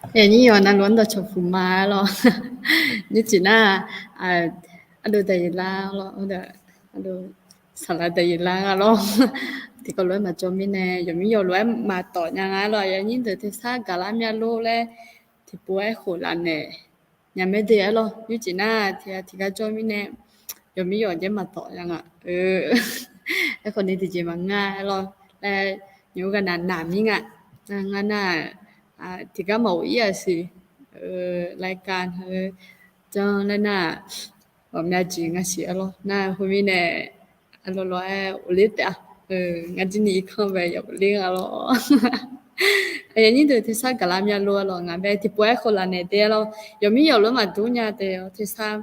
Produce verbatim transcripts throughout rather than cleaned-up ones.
Aqnyir yawqha navluf-anr dawqcawq puq ma-aer lawr. Nymrcif nar, ardov daqyeq lar lawr, saqlaq daqyeq lar-a lawr. Tiqkawv lof-aer maqjawr mirnae, yawqmir yawqlof-aer maqtawf nya nga-aer lawr. Aqnyir deuq tersar gaqlar mya lor laer tiqpov-aer khof laf naeq nya maer de-aer lawr. Nymrcif nar tiq ghaq tiqgar jawr mirnae, yawqmir yawq jaer maqtawf nya nga. Aerkhawf ni tiqjeq maqngeur-aer lawr laer, nymq-mr ghaq naq naq mir nga. Ngar nar, tiqgar maqghof ir-aq siq, รายการ heu janr laer nar, ghawqmya jeq nga siq-aer lawr. Nar khoermirnae, aqlawq lawq-aer ghofler taef-a. Ngar jirni irkanr bae yawf ler nga lawr. Aqyuif aqnyir deuq tersar gaqlar mya lor-aer lawr, ngaq bae tiqpov-aer khof laf naeq de-aer lawr. Yawqmir yawqlof-aer maqdur nya taef-awr tersar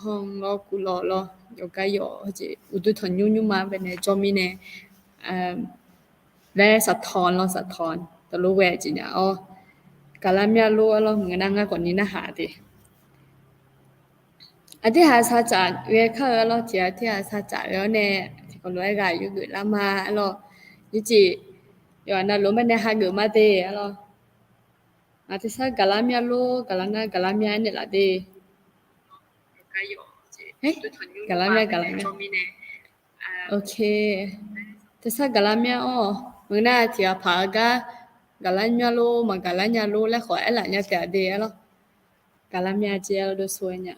hanr lawr kuv lawq lawr yawqgar yawq-eu jeq uqduq tanqnymr nymrma baenae jawr mirnae, laer saqtawq lawr saqtawq taqlof ghae jeq nya-awr, gaqlar mya lor-aer lawr, maqngeur nar ngar khawf ni narhaq de. Aqdirhaq saqcaf ghae kar-eu-aer lawr, tiq ghaq tirghaq saqcaf ghae-awr nae, tiqkawv lof-aer ghaq yurgeuf lar ma-aer lawr. Nymrcif yawqha navluf-anr baenae hageuf ma de-aer lawr. Ngaq tersar gaqlar mya lor, gaqlar nar gaqlar mya-aer naeqlaf de. Gaqlar mya gaqlar mya. Ok. Tersar gaqlar mya-awr, maqngeur nar tiq ghaq paq-eu gar gaqlar mya lor maqgaqlar nya lor laer khawf aerlaf nya taef-a de-aer lawr. Gaqlar mya jeq-aer lawr dov so-aer nya.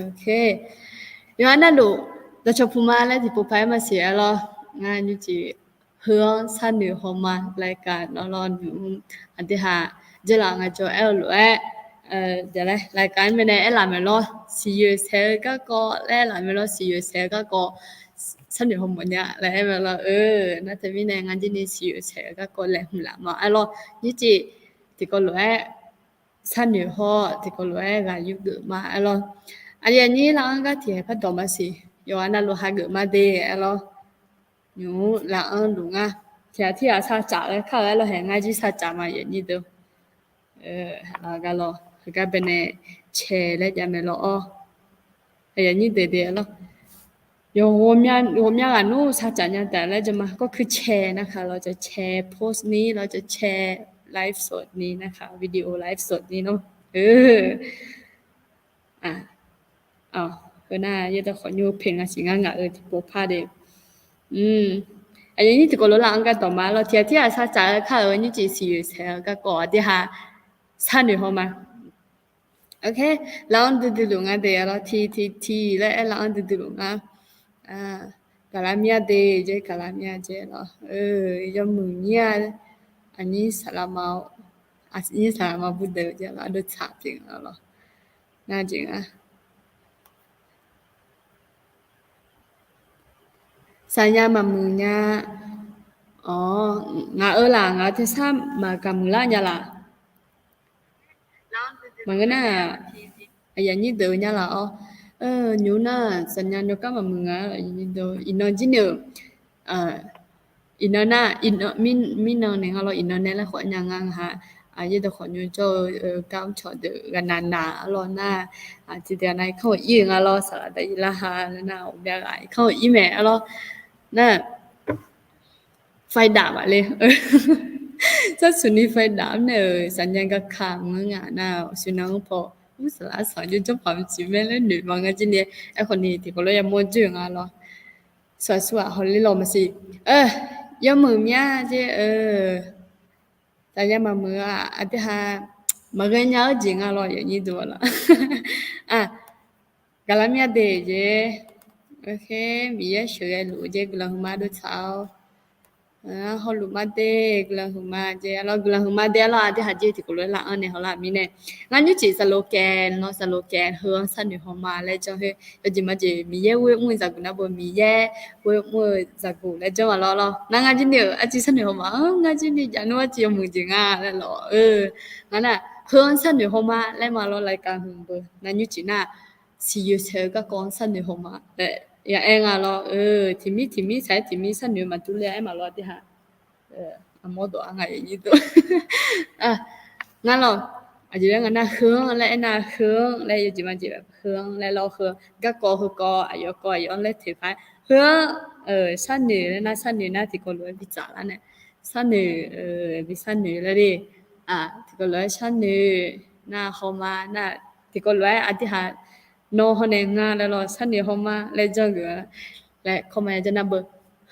Ok. Yawqha navluf dawqcawq puq ma laer tiqpov paq-aer maqsiq-aer lawr. Ngar nymrcif heu-anr sharnoeq haw ma รายการ nawr lawr nymq-mr aqdirhaq jeurlaf ngaq jawr-aer-eu lof-aer, รายการ mirnae aerlaf maeq lawr, siqyoeq saeq-eu garkawv laer aerlaf maeq lawr, siqyoeq saeq-eu garkawv sharnoeq haw mawf nya laer aer maeq lawr. Nar teumirnae ngar jirni siqyoeq saeq-eu garkawv laeqhmq laf ma-aer lawr. Nymrcif tiqkawv lof-aer sharnoeq haw, tiqkawv lof-aer ghaq yurgeuf ma-aer lawr. Aqyuif aqnyir lar-anr gar tiq ghaq pardawq maqsiq, yawqha navluf hageuf ma de-aer lawr. Nymq-mr lar-anr luf ngar. Tiq ghaq tirghaq saqcaf laer kar-eu-aer lawr haeq, ngar jir saqcaf ma aqyuif aqnyir deuq. Laf gar lawr heugar baenae cae laer jav maeq lawr-awr. Aqyuif aqnyir deuq de-aer lawr. Yawq ghawqmya ghaq nmr saqcaf nya taef laer jawr ma. Gawrkui cae nar ka lawr, cae post ni lawr, cae live สด ni nar ka, video live สด ni nawr. Heu nar yaerdawq khawf nymr paeq nga siq ngar ngaq-eu tiqpov par de. Aqyuif aqnyir tiqkawv lof lar-anr gar dawq ma lawr, tiq ghaq tirghaq saqcaf-eu kar-euq nymrcif siqyoeq saeq-eu garkawv aqdirhaq sharnoeq haw ma. Ok, lar-anr duidui luf ngar de-aer lawr, tiq tiq tiq laer aer lar-anr duidui luf ngar. Gaqlar mya de jeq, gaqlar mya jeq lawr. Yawmuiq nyir-a, aqnyir saqlaq ma, aqnyir saqlaq ma bur deuq jeq lawr, aqdui tsaq pyeuf nga lawr. Ngar jeq nga. Saqnya maqmuiq nya. Awq, ngaq-eu laq, ngaq-eu tersar maqgaq muiqlar nya laq. Maqngeur nar, aqyuif aqnyir deuq nya laq-awr. Nymq nar saqnya nymq gar maqmuiq nga, iqnan jir ni-euq, iqnan nar, mirnan nae nga lawr, iqnan nae laer khawf nya nga ha. Yaerdawq khawf nymr jawr-eu gar mrcawq deuq ghaqnaq naq-a lawr nar, tiqdeuq nav irkanr-euq ir-eu nga lawr, saqlaq daqir lar ha laer nar, ghawqmya ghaq irkanr-euq ir mae-a lawr. Nar ไฟดับ baf le. Sarsuq ni ไฟดับ mr nae-euq saqnya garkaq mr nga nar, suqnan-anr paw mr saqlaq saq jawr jawrpaq mqcif mae laer noeq ma ngar jir ni. Aerkhawf ni tiqkawv lof yamawr joer nga lawr. Saqsuq-aq hawler lawq maqsiq. Yawmuiq mya jeq-eu saqnya maqmuiq-a, aqdirhaq maqghae nya-eu jeq nga lawr, aqyuif aqnyir deuq lawr. Gaqlar mya de jeq. Miqyaer sheuqghae luf-eu jeq guiqlanq huiqma dov tsaq-awr. Hawluf ma de, guiqlanq huiqma jeq lawr, guiqlanq huiqma de-a lawr, aqdirhaq jeq tiqkawv lof-aer lar-anr nae hawlar mirnae. Ngar nymrcif saqloqkaeq lawr, saqloqkaeq heu-anr sharnoeq haw ma laer janr khoer, yawjeq majeq Miqyaer ghoer mr-eu zaqguq nar bo, Miqyaer ghoer mr-eu zaqguq laer janr ma lawr lawr. Nar ngar jir ni-euq arciv sharnoeq haw ma-anr, ngar jir ni jaqnmr arciv yawmuiq jeq nga laer lawr-eu. Ngar nar heu-anr sharnoeq haw ma laer ma lawr, รายการ heu beu nar nymrcif nar siqyoeq saeq-eu garkawv-anr sharnoeq haw ma laer ya aer nga lawr-eu. Tiqmir tiqmir saq-aer tiqmir sharnoeq maqdur le-a aer ma lawr aqdirhaq. Armawr dawq-a nga aqnyir deuq. Ngar lawr, aqjeq laer nga nar heu-anr laer aer nar, heu-anr laer yawjeq majeq heu-anr laer lawr, heu garkawv heukawv aqyawf kawv aqyawf-anr laer teq paq-aer heu-anr sharnoeq laer nar, sharnoeq nar tiqkawv lof-aer bi tsaf lar nae sharnoeq, bi sharnoeq laer le. Tiqkawv lof-aer sharnoeq nar hawma nar, tiqkawv lof-aer aqdui haq nawr hawnae nga laer lawr, sharnoeq hawma laer janr geuf laer kawrma ya janr nar beu,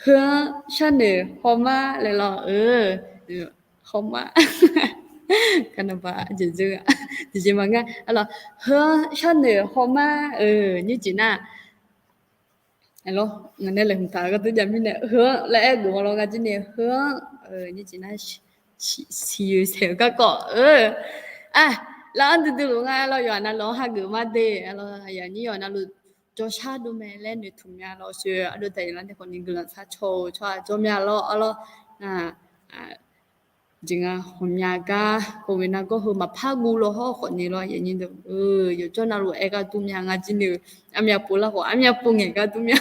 heu-anr sharnoeq hawma laer lawr-eu, hawma, kanabar jeq dzeur-a, tiqjeq maqngeur-a lawr, heu-anr sharnoeq hawma-eu nymrcif nar, lawr, ngaq nae laeqhmq taq gharduq jav mirnae heu-anr laer aer geuf-a lawr, ngar jir ni heu-anr nymrcif nar, siqyoeq saeq-eu garkawv-eu, a, laf-anr duidui luf nga lawr, yawqha navluf-anr hageuf ma de lawr, aqyuif aqnyir yawqha navluf jawrshar dov mae laer noeqtmq mya lawr, sheu ardov taqyuif lar nae khawf ni guiqlanq sharcaw-eu tsawrhaq jawr mya lawr, arlawr, jeq nga ghawqmya gar khawf ghoe nargawr heu maqpar guv law hawr khawf ni lawr, aqyuif aqnyir deuq, yawqjawr navluf aer gar dur mya, ngar jir ni-eu armyav pov lar khawf armyav pov ngaeq gar dur mya,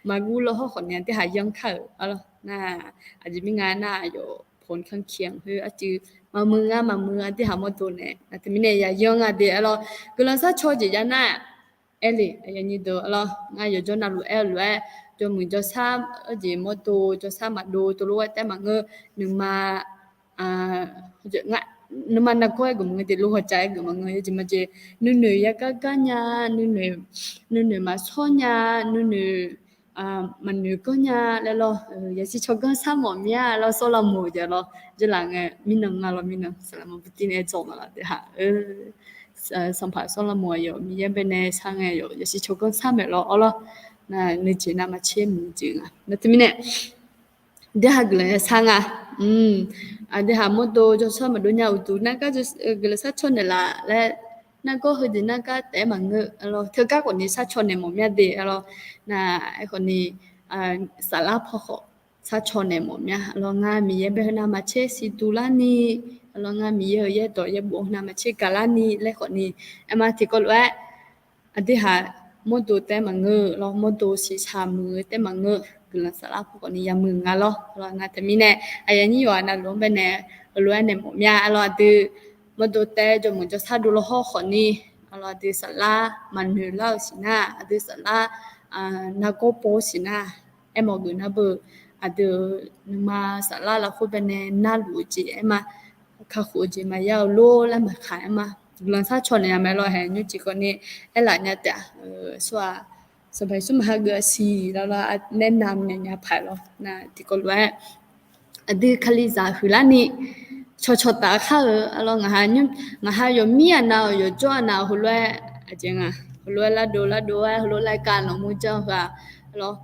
maqguv law hawr khawf ni aqdui haq yanr kar-euq, arlawr, nar, aqjeq mir nga nar, aqyawf ผลข้างเคียง heu arcuiv maqmuiq nga maqmuiq, aqdui haq mawrdo nae nar teumirnae ya yanr nga de, arlawr, guiqlanq sharcaw jeq jav nar, aer le, aqyuif aqnyir deuq, arlawr, ngar yawqjawr navluf aer-eu lof-aer, jawrmuiq jawrshar, jeq mawrdo jawrshar maqdov tov lof-aer taef maqngeur, nuima nuima nargawr aer geuf maqngeur de, lof hawqcav aer geuf maqngeur, yawjeq majeq, nuinoeq yagar gar nya, nuinoeq maqshawr nya, nuinoeq maqnoeq ganr nya laer lawr, yasiq cawganr sar mawf mya lawr, sawrlav moq-eu jeq lawr, jeurlaf ngae mirnan nga lawr, mirnan saqlaq maqbu tir nae dzawq nga lawr, de ha, Sanqpaq sawrlav moq aqyawf Miqyaer baenae shar ngae, aqyawf yasiq cawganr sar maeq lawr, arlawr, nuijeq navmaqtser muiq jeq nga nar teumirnae, de ha guiqlanq ya shar nga. Aqdui haq mawrdo jawrshar maqdov nya uqduq nargar guiqlanq sharcaw naeqlaf laer, nargawr heudeuq nargar taef-aer maqngeur, arlawr, teugar khawf ni sharcaw naeq mawf mya de, arlawr, nar, aerkhawf ni, saflar paw khawf sharcaw naeq mawf mya, arlawr, ngar Miqyaer bae heu navmaqtser siqduq larni, arlawr, ngar Miqyaer-euq yaerdawq yaerbof heu navmaqtser gaqlarni laer khawf ni, aerma tiqkawv lof-aer aqdui haq mawrdo taef-aer maqngeur lawr, mawrdo siqshaq muiq-eu taef-aer maqngeur, guiqlanq saflar paw khawf ni yamuiq nga lawr, arlawr, nar teumirnae, aqyuif aqnyir yawqha navluf-anr baenae, heulof-aer naeq mawf mya, arlawr, aqdui mawrdo taef-aer jawrmuiq jawrshar dov law hawr khawf ni, arlawr, aqdui saflar maqnoeq lar-eu siqnar, aqdui saflar nargawr pov-eu siqnar, aermawf geuf nar beu, aqdui-euq nuima saflar lafkhoer baenae narluf-eu jeq aerma, kakhof-eu jeq maqya-eu lor laer maqkaq aerma, guiqlanq sharcaw naeq-a mae lawr, haeq nymrcif khawf ni aerlaf nya taef-a, sawr-aq, Sanqpaq Yeqsur maqhageuf-a siq lawr lawr, nae navnaeq nya paq lawr, nar tiqkawv lof-aer aqdui Kalizaq huiqlarni cawqcawq taf kar-eu, arlawr, ngaq ha yawqmir aqnav-euq yawqjawr aqnav heulof-aer aqjeq nga, heulof-aer lardov lardov-aer heulof-aer laer kav nawq mur janr heu-aq, arlawr,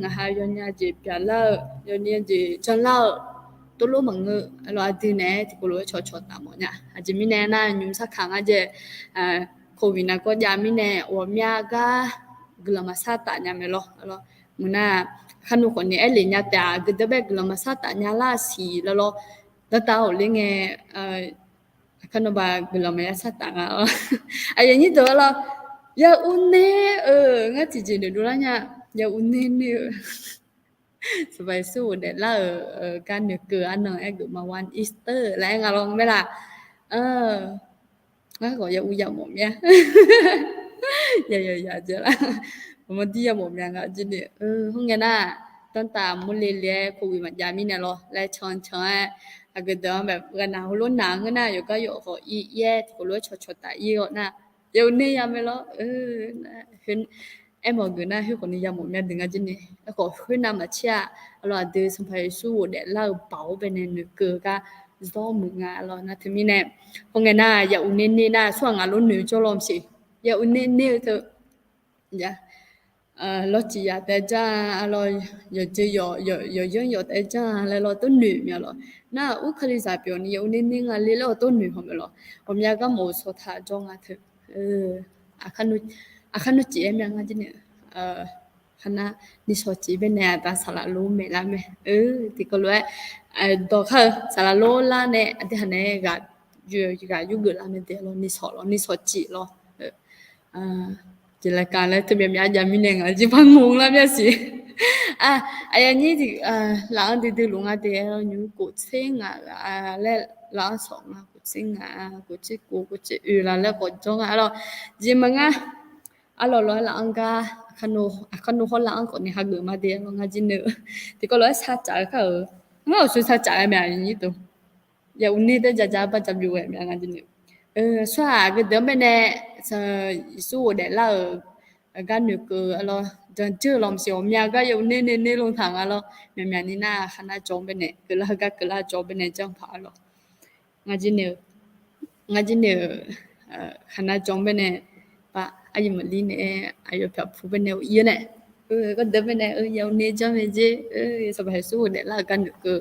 ngaq ha yawnya jeq pyaqlar-eu, yawnya jeq janlar-eu, tov lof maqngeur, arlawr, aqdui naeq-aer tiqkawv lof-aer cawqcawq taf mawf nya. Aqjeq mirnae nar, nymq sarkaq ngar jae, covid nargawr jav mirnae ghawqmya gar guiqlanq maqsar taf nya mae lawr, arlawr, muiqnar, aqkar nmr khawf ni aerlef nya taef-a, guiqdeuq bae guiqlanq maqsar taf nya lar siq lawr lawr, danrtav-awq ler ngae, aqkar nmr ba guiqlanq maqya sar taf nga lawr, aqyuif aqnyir deuq-a lawr, ya uv ner-eu ngar tiqjeq noeqdov lar nya, ya uv ner ner-eu Sanqpaq Yeqsur ghofdaef lar-euq gar noeqkeuv arnan aer geuf ma, one Easter laer aer nga lawr mae laq. Ngar khawf ya uv ya mawf mya. Ya ya ya jeq lar, maqmawr dir ya mawf mya nga jir ni. Khoerngae nar, danrtav murle le-aer covid maqjav mirnae lawr laer can can-aer, aqgeu deuq-anr ghaqnaq heulof naq ngeur nar, yawqgar yawf khawf ir ir-aer tiqkawv lof-aer cawqcawq taf ir-awr nar, ya uv ner ya mae lawr. Aermawf geuf nar, khoer khawf ni ya mawf mya deuq nga jir ni. Aerkhawf khoernav maqtser-aq, arlawr, aqdui Sanqpaq Yeqsur ghofdaef lar-eu baoq-awr baenae noeqkeuv-eu gar zawr muiq nga lawr. Nar teumirnae, khoerngae nar ya uv ner ner nar, tsawrhaq ngaq lof noeq jawr law maqsiq, ya uv ner ner-eu teu lawrcif yaf taef-aer janr-a lawr, yawqjeuq yawq, yawqyanr yawq taef-aer janr-a laer lawr tov noeq mya lawr. Nar ur Kalizaq pyeuf ni ya uv ner ner nga le laer-awr tov noeq haw mae lawr. Ghawqmya gar mawf-eu sawq taq jawr nga teu. Aqkar nmr cif-aer mya ngar jir ni. Aqkar nar, ni shawq cif baenae aqda saqlaq lor maeq lar mae. Tiqkawv lof-aer dawq kar-eu saqlaq lor lar nae aqdui haq nae ghaq yurgeuf lar mae de lawr, ni shawq lawr, ni shawq cif lawr. Jeq laqkav laer teu myav myav jav mirnae ngaq jir par ngor lar myav siq. Aqyawf nyir laf-anr duidui luf nga de lawr, nymq khof tser ngaq laer laf-anr shawq nga, khof tser ngaq, khof tser khof, khof tser oeq laf laer khawf jawr nga lawr. Jeq maqngar, arlawr lawr-aer laf-anr gar, aqkar nmr hawr laf-anr khawf ni hageuf ma de lawr ngar jir neu. Tiqkawv lof-aer sar caf-eu kar-euq, ngar awqshoe sar caf-aer mae aqyawf nyir deuq. yav uvner taer ja ja bar ja byov ghae mya nga jir noeq. Tsawrhaq aqgeu deuq-anr baenae, Yeqsur ghofdaef lar-euq gar noeqkeuv-a lawr, janr jeur lawq maqsiq ghawqmya gar yav uvner nae ner lo taq nga lawr, myaqmyaq ni nar khaqnav jawr-anr baenae keuvlar, heugar keuvlar jawr-anr baenae janr paq-a lawr. Ngar jir noeq-eu, ngar jir noeq-eu, khaqnav jawr-anr baenae, ba, aqyuif maqlir nae, aqyawf pyaq pu baenae ir-awr nae, gawrdeuq baenae yav uvner janr mae jer, Sanqpaq Yeqsur ghofdaef lar-euq gar noeqkeuv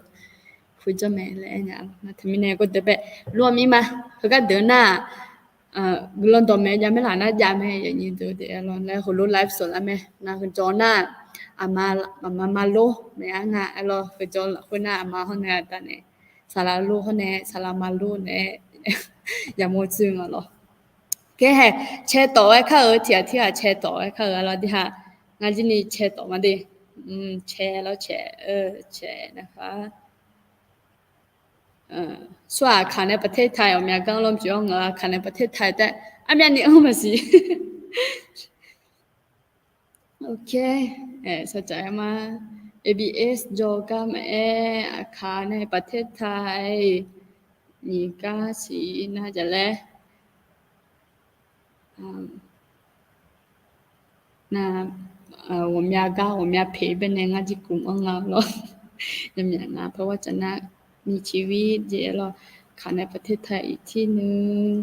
pu janr mae laer aer nya. Nar teumirnae gawrdeuq bae lor-a mir ma. Heugar deuq nar-aq, guiqlanq dawqmaeq jav mae laq nar jav mae, aqyuif aqnyir deuq-a lawr laer heulof-aer live sawq lar mae. Nar heujawr nar, aqma, aqma ma lor mae-a nga aer lawr, heujawr lafkhoer nar aqma hawr nae aqda nae, saqlaq lor hawr nae saqlaq ma lor nae yamawr tsuir nga lawr. Kaer hae, cae tawf-aer kar-euq, tiq ghaq tirghaq cae tawf-aer kar-euq-a lawr, dirha ngar jir ni cae tawf ma de. Cae lawr, cae, cae nar khar. Tsawrhaq ခါနဲ့ ประเทศไทย ghawqmya gar-anr lawr mqpyeuf-awr ngaq-euq ခါနဲ့ ประเทศไทย taef armyavni-anr maqsiq. Ok, saqjaq-aer ma, A B S jawrgar maqaer, ခါနဲ့ ประเทศไทย nyiq gar siq nar jaq laer. Nar, ghawqmya gar ghawqmya peq baenae ngar jir kum-anr nga lawr. Yamyaq nga par war caf nar, มีชีวิต jeq-aer lawr, ขอให้ประเทศไทยอีกทีหนึ่ง.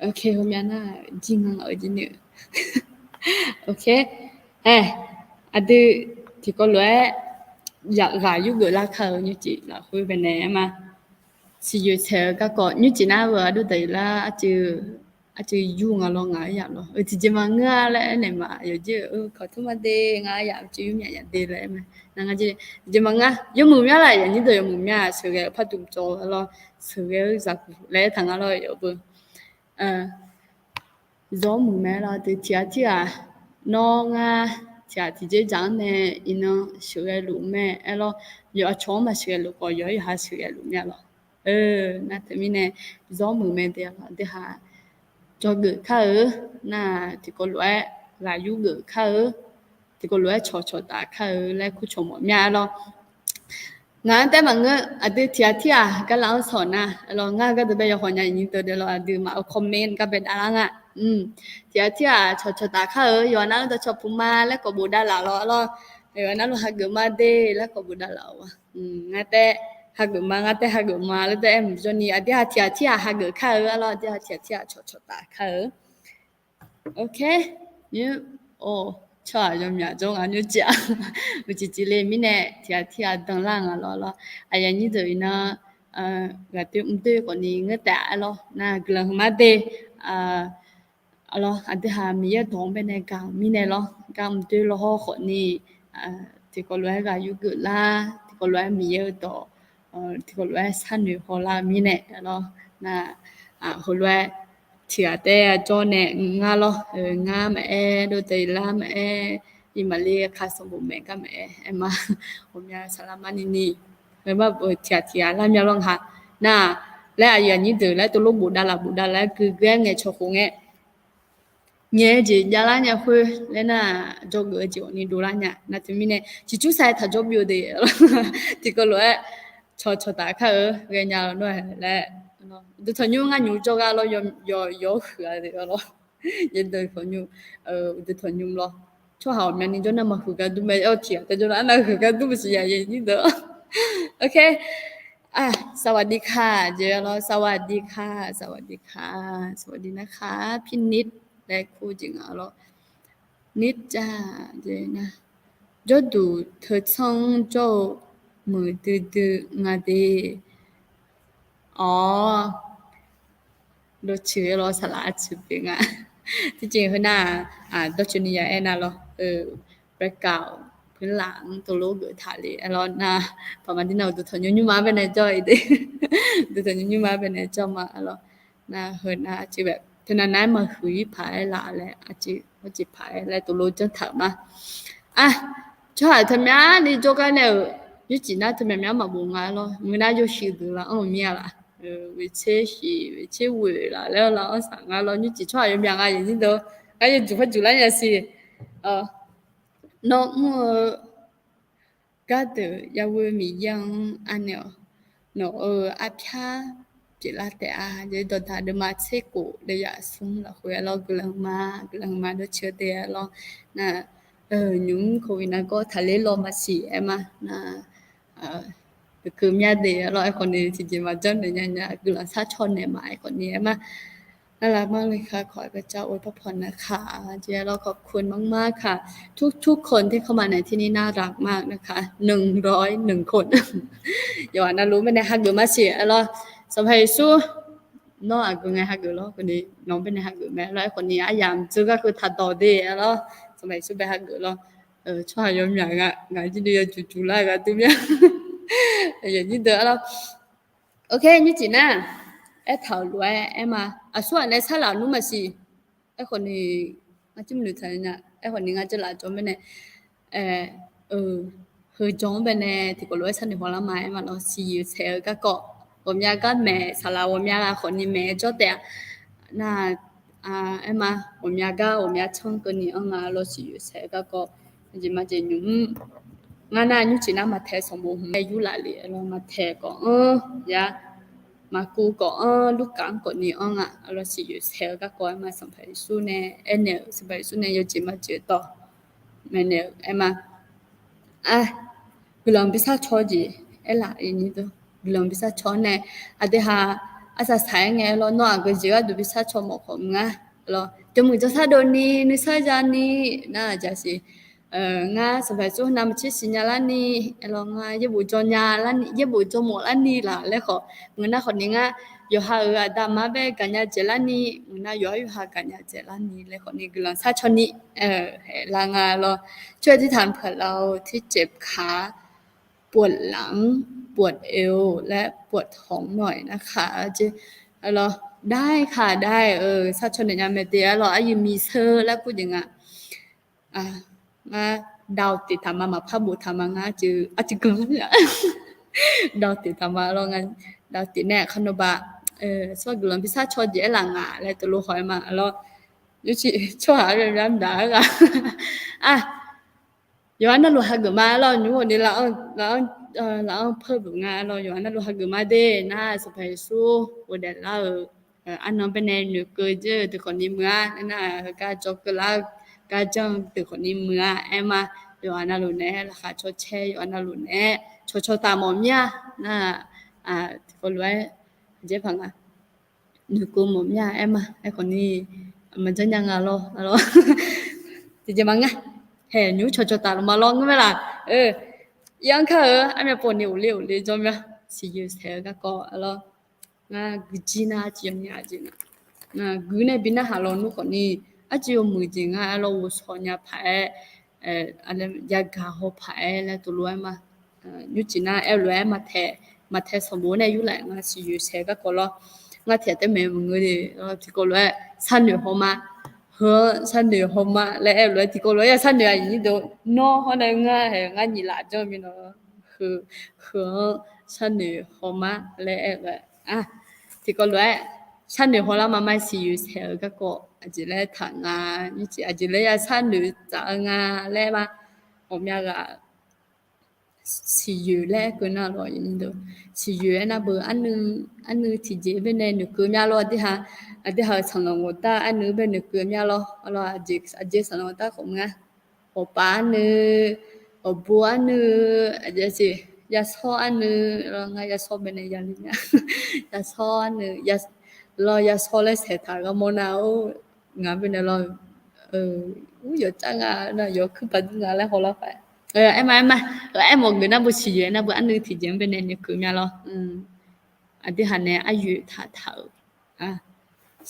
Ok, ghawqmya nar jir nga ngaq-eu jir noeq. Ok, ae, aqdui tiqkawv lof-aer ghaq yurgeuf lar kar-euq nymrcif lafkhoer baenae aer ma. Siqyoeq saeq-eu garkawv nymrcif nar-eu aqdui daqyuif lar arcuiv yur nga lawr, ngaq-aer yaf lawr-eu tiqjeq maqngeur-a laer aernaeq ma. Yawqjeq-eu kawq tmr ma de, ngaq-aer yaf cuiv yur myaf yaf de laer aer ma. Nar ngar jir tiqjeq maqngeur, yawmuiq mya laf, yaqnyir deuq yawmuiq mya, sheuqghae-eu par dm cawv-a lawr, sheuqghae-eu zaqguq laer aertaq nga lawr yawf beu. Zawr muiq mae lawr, deuq tiq ghaq tirghaq, nawr ngar tiq ghaq tiqjeq dzaq-anr nae iqnan sheuqghae luf mae aer lawr, yawqha cawq-anr maqsheuqghae luf khawf yawqha yawqha sheuqghae luf mya lawr. Nar teumirnae zawr muiq mae de lawr, deuq ha dzawgeuf kar-eu, nar tiqkawv lof-aer ghaq yurgeuf kar-eu, tiqkawv lof-aer cawqcawq taf kar-eu laer kur cawq mawf mya lawr. Ngaq-anr taef maqngeur, aqdui tiq ghaq tirghaq gar laf-anr sawq nar lawr, ngar gardeuq bae yawhawq nya nyir deuq de lawr, aqdui maqaer comment gar bae davlar nga. Tiq ghaq tirghaq cawqcawq taf kar-eu, yawqha navluf dawqcawq puq ma laer khawf bofdav laf lawr lawr, yawqha navluf hageuf ma de laer khawf bofdav laf-awq. Ngar taef hageuf ma, ngar taef hageuf ma laer taef aer mq jawrni, aqdui ha tiq ghaq tirghaq hageuf kar-eu lawr, aqdui ha tiq ghaq tirghaq cawqcawq taf kar-eu. Ok, nymr, tsawrhaq yawmyaq jawr nga nymrcif-a, uqcif cifle mirnae tiq ghaq tirghaq danlar nga lawr lawr. Aqyuif aqnyir deuq iqnan ghaq doer mr doer khawfni ngeur taef-a lawr, nar guiqlanq hmq ma de. Lawr, aqdui ha Miqyaer dawq-anr baenae gaq-euq mirnae lawr, gar mr doer lawr hawr khawfni, tiqkawv lof-aer ghaq yurgeuf lar, tiqkawv lof-aer Miqyaer-eu dawq, tiqkawv lof-aer sharnoeq hawlar-eu mirnae lawr, nar, heulof-aer tiq ghaq taef-a jawr nae ngar lawr, ngar maqaer, dovdeuq lar maqaer, iqmaqli ka sanqbof maeq gar maqaer, aer ma, ghawqmya saqlaq mar nini, heu mar bof tiq ghaq tiq ghaq lar mya lawr nga. Nar, laer aqyuif aqnyir deuq laer tov lof bofdav laf bofdav laf-aer gui gui-aer ngaeqcawq khof ngae, ngaeq-eu jeq javlar nya khoer laer nar, dzawgeuf-eu jeq awqni dovlar nya. Nar teumirnae ciqcur saq-aer taq jawr byov de. Tiqkawv lof-aer cawqcawq taf kar-eu ghaenya-eu nawr-aer laer, uqduq tanqnymr ngar nymq jawrgar lawr, yawq yawq huiq-a de lawr. Yawdeuq tanqnymr, uqduq tanqnymr lawr. Tsawrhaq ghawqmyani jawr nar maqhuiq gar dur mae, awr tiq ghaq taef jawr nar arnav huiq gar dur maqsiq ya yawnyir deuq. Ok, สวัสดีค่ะ jeq lawr, สวัสดีค่ะ สวัสดีค่ะ สวัสดีนะคะ พี่นิด laer kur jeq nga lawr. นิดจ้า jeq nar, jawrduq teu tsanr jawr-eu muiqdui dui nga de. Awr, dawrcoeni lawr saqlaq arcoeni pyeuf nga. Tiqjeq heu nar, dawrcoeni ya aer nar lawr, ประกาศพื้นหลัง tov lof geuf taq le aer lawr nar, paqma dir nar uqduq tanqnymr nymrma baenae jawr-i de. Uqduq tanqnymr nymrma baenae jawr ma aer lawr. Nar heu nar arcoeni bae teunav nav-aer maqhuiq-ir paq-aer laf laer arcoeni, arcoeni paq-aer laer tov lof janr taq-euq ma. Ar, tsawrhaq teumyav ni jawrgar nae-euq nymrcif nar teumyav myav maqbof nga lawr, muiq nar yawshuif deuq la-anr-eu mir-a laf, เวทเชษฐี เวทเชษฐี laf laer-eu la-anr saq nga lawr, nymrcif tsawrhaq yawmyaq nga yawnyir deuq, ngar yawjuq par juq lar nya siq. Nawmr-eu gardeuq yaghoe Miqyaer-anr anaeq-awq. nawq-euq arpyar pyeuflar taef-a. Dawqdaq deuvma tserkhof deuvyaq smr lafkhoer-aer lawr, guiqlanq ma, guiqlanq ma dawrceuq te-aer lawr. Nar, nymq-mr โควิด nargawr taqler law maqsiq aer ma. Nar, deuq keuv myar de-aer lawr, aerkhawf ni tiqjeq maqjanr naeq nya nya guiqlanq sharcaw naeq ma aerkhawf ni aer ma. Nar lar mar le kha khawf aer gar car or par paw nar kha. Jeq-aer lawr ขอบคุณมากๆค่ะ ทุกๆคนที่เข้ามาในที่นี่น่ารักมากนะคะ หนึ่งร้อยหนึ่งคน yawqghaq navluf baenae hageuf maqsiq-aer lawr. Sanqpaq Yeqsur nawr aqgeu ngae hageuf lawr, khawf ni nawq-anr baenae hageuf mae lawr. Aerkhawf ni aryamq dzeur gar heu taqdawq de-aer lawr. Sanqpaq Yeqsur bae hageuf lawr. Tsawrhaq yawmyaq nga, ngaq jir ni yawjuq juq lar-eu ghaq dur mya. Yawnyir deuq-aer lawr. Ok, nymrcif nar, aertaq-euq lof-aer aer ma. Aqsur-aq nae sarlaf nmr maqsiq. Aerkhawf ni ngar jir maqnoeq taq nya. Aerkhawf ni ngar jir laf jawr mirnae, eu, heu jawr-anr baenae tiqkawv lof-aer sharnoeq hawlar ma aer ma lawr. Siqyoeq saeq-eu garkawv ghawqmya gar maeq, saqlaq ghawqmya ghaq khawf ni maeq-aer jawr taef-a. Nar, aer ma, ghawqmya gar ghawqmya tsanr keuvni anr nga lawr. Siqyoeq saeq-eu garkawv aqjeq maqjeq nymq-mr. Ngar nar nymrcif nar Maqtaeq sanqbof hmq-aer yurlaf le-aer lawr. Maqtaeq khawf anr ya, Maqkuv khawf anr, Lurkaf-anr khawf ni anr nga lawr. Siqyoeq saeq-eu garkawv aer ma. Sanqpaq Yeqsur nae aernaeq-euq, Sanqpaq Yeqsur nae yawjeq maqjeq dawq maeqnaeq-euq aer ma. Guiqlanq bi sharcaw jeq aerlaf-ir ni dawr, guiqlanq bi sharcaw nae, aqdui ha, arsaq saq-aer ngae lawr, nawr aqgeujeq gharduq bi sharcaw mawf khawf mr-a lawr. Jawrmuiq jawrshar dovni nuisar yani nar-aq jaqsiq ngar Sanqpaq Yeqsur navmaqtser siqnya larni, aer lawr, ngar yaerbof jawr nya larni, yaerbof jawr mawf larni laf laer khawf, meuq nar khawf ni ngar yawqha-euq aqda aqma bae gaqnya dzaeqlarni, meuq nar yawqha yawqha gaqnya dzaeqlarni laer khawf ni guiqlanq sharcaw ni, aer, la nga lawr. ช่วยอธิษฐานเผื่อเราที่เจ็บขา ปวดหลัง ปวดเอว และปวดท้องหน่อยนะคะ jeq, aer lawr, ได้ค่ะ ได้, sharcaw naeq nya mae de-aer lawr. Aqyuif miqseur laer kur jeq nga. Ngar dav tiq taq ma, maqpar bof taq ma, ngar arcuiv, arcuiv guiqlanq, dav tiq taq ma lawr. Ngar dav tiq nae khanobaq, tsawrhaq guiqlanq bi sharcaw jeq aerlaf nga laer teulof haw-aer ma lawr. Nymrcif tsawrhaq-aer myav myav-aer ghaq, a, yawqha navluf hageuf ma lawr. Nymr-awq ni laf-anr, laf-anr, laf-anr peur buf nga lawr. Yawqha navluf hageuf ma de nar, Sanqpaq Yeqsur ghofdaef lar-euq arnan baenae noeqkeuv jir-eu deuq khawf ni muiq-a, nar heugar jawrkeuv lar-eu gar janr-eu deuq khawf ni muiq-a aer ma. Yawqha navluf naeq-aer laqkhaq cawcae, yawqha navluf naeq-aer cawcaw taf mawf mir-a nar, tiqkawv lof-aer aqjeq paq nga noeqkeuv mawf mir-a aer ma. Aerkhawf ni maqjanr nya nga lawr, a lawr. Tiqjeq maqngeur, haeq nymr cawcaw taf luf ma lawr ngeur mae laf. Iranr kar-eu armyav pov ni ghofler ghofler jawr mya. Siqyoeq saeq-eu garkawv, a lawr, ngar guijir nar arcuiv yawnya jeq nga. Guir nae bi narhaq lawnmr khawf ni, arcuiv yawmuiq jeq nga, a lawr, ghovshaw nya paq-aer, yagaq haw paq-aer laer teulof-aer ma. Nymrcif nar aer-eu lof-aer Maqtaeq, Maqtaeq sanqbof nae yurlaf nga. Siqyoeq saeq-eu garkawv lawr, ngar tiq ghaq taef maeq maqngeur de. Tiqkawv lof-aer sharnoeq haw ma, heu-anr sharnoeq haw ma laer aer-eu lof-aer tiqkawv lof-aer ya sharnoeq-a. Aqnyir deuq nawr hawr nae ngar haeq ngar nyiq laf janr-eu mirnae, heu, heu-anr sharnoeq haw ma laer aer-eu lof-aer, tiqkawv lof-aer sharnoeq haw lar ma ma. Siqyoeq saeq-eu garkawv aqjeq laer taq nga, nymrcif aqjeq laer ya sharnoeq tsaf-eu nga laer ma. Ghawqmya ghaq siqyoeq laer aer keuv nar lawr, siqyoeq aernar beu arnuiv, arnuiv tiqjeq baenae noeqkeuv mya lawr. Aqdui ha, aqdui ha-euq sanqlanq ghofdar arnuiv bae noeqkeuv mya lawr, a lawr. Aqjeq sanqlanq ghofdar khawf mr-a, ghawqpaf arnuiv, ghawqbo arnuiv, aqjeq siq, yashawr arnuiv lawr. Ngar yashawr baenae yale mya, yashawr arnuiv, lawr, yashawr laer saeq taq gharmawr nar-or, ngaq baenae lawr, ur yawqcar nga nar yawq kuir paq dur nga laer hawlar paq-aer, aer ma, aer ma, aer mawf geuf nar beu siqyoeq nar beu arnuiv tiqjeq-anr baenae noeqkeuv mya lawr. Aqdui ha nae aryoeq taq taq-euq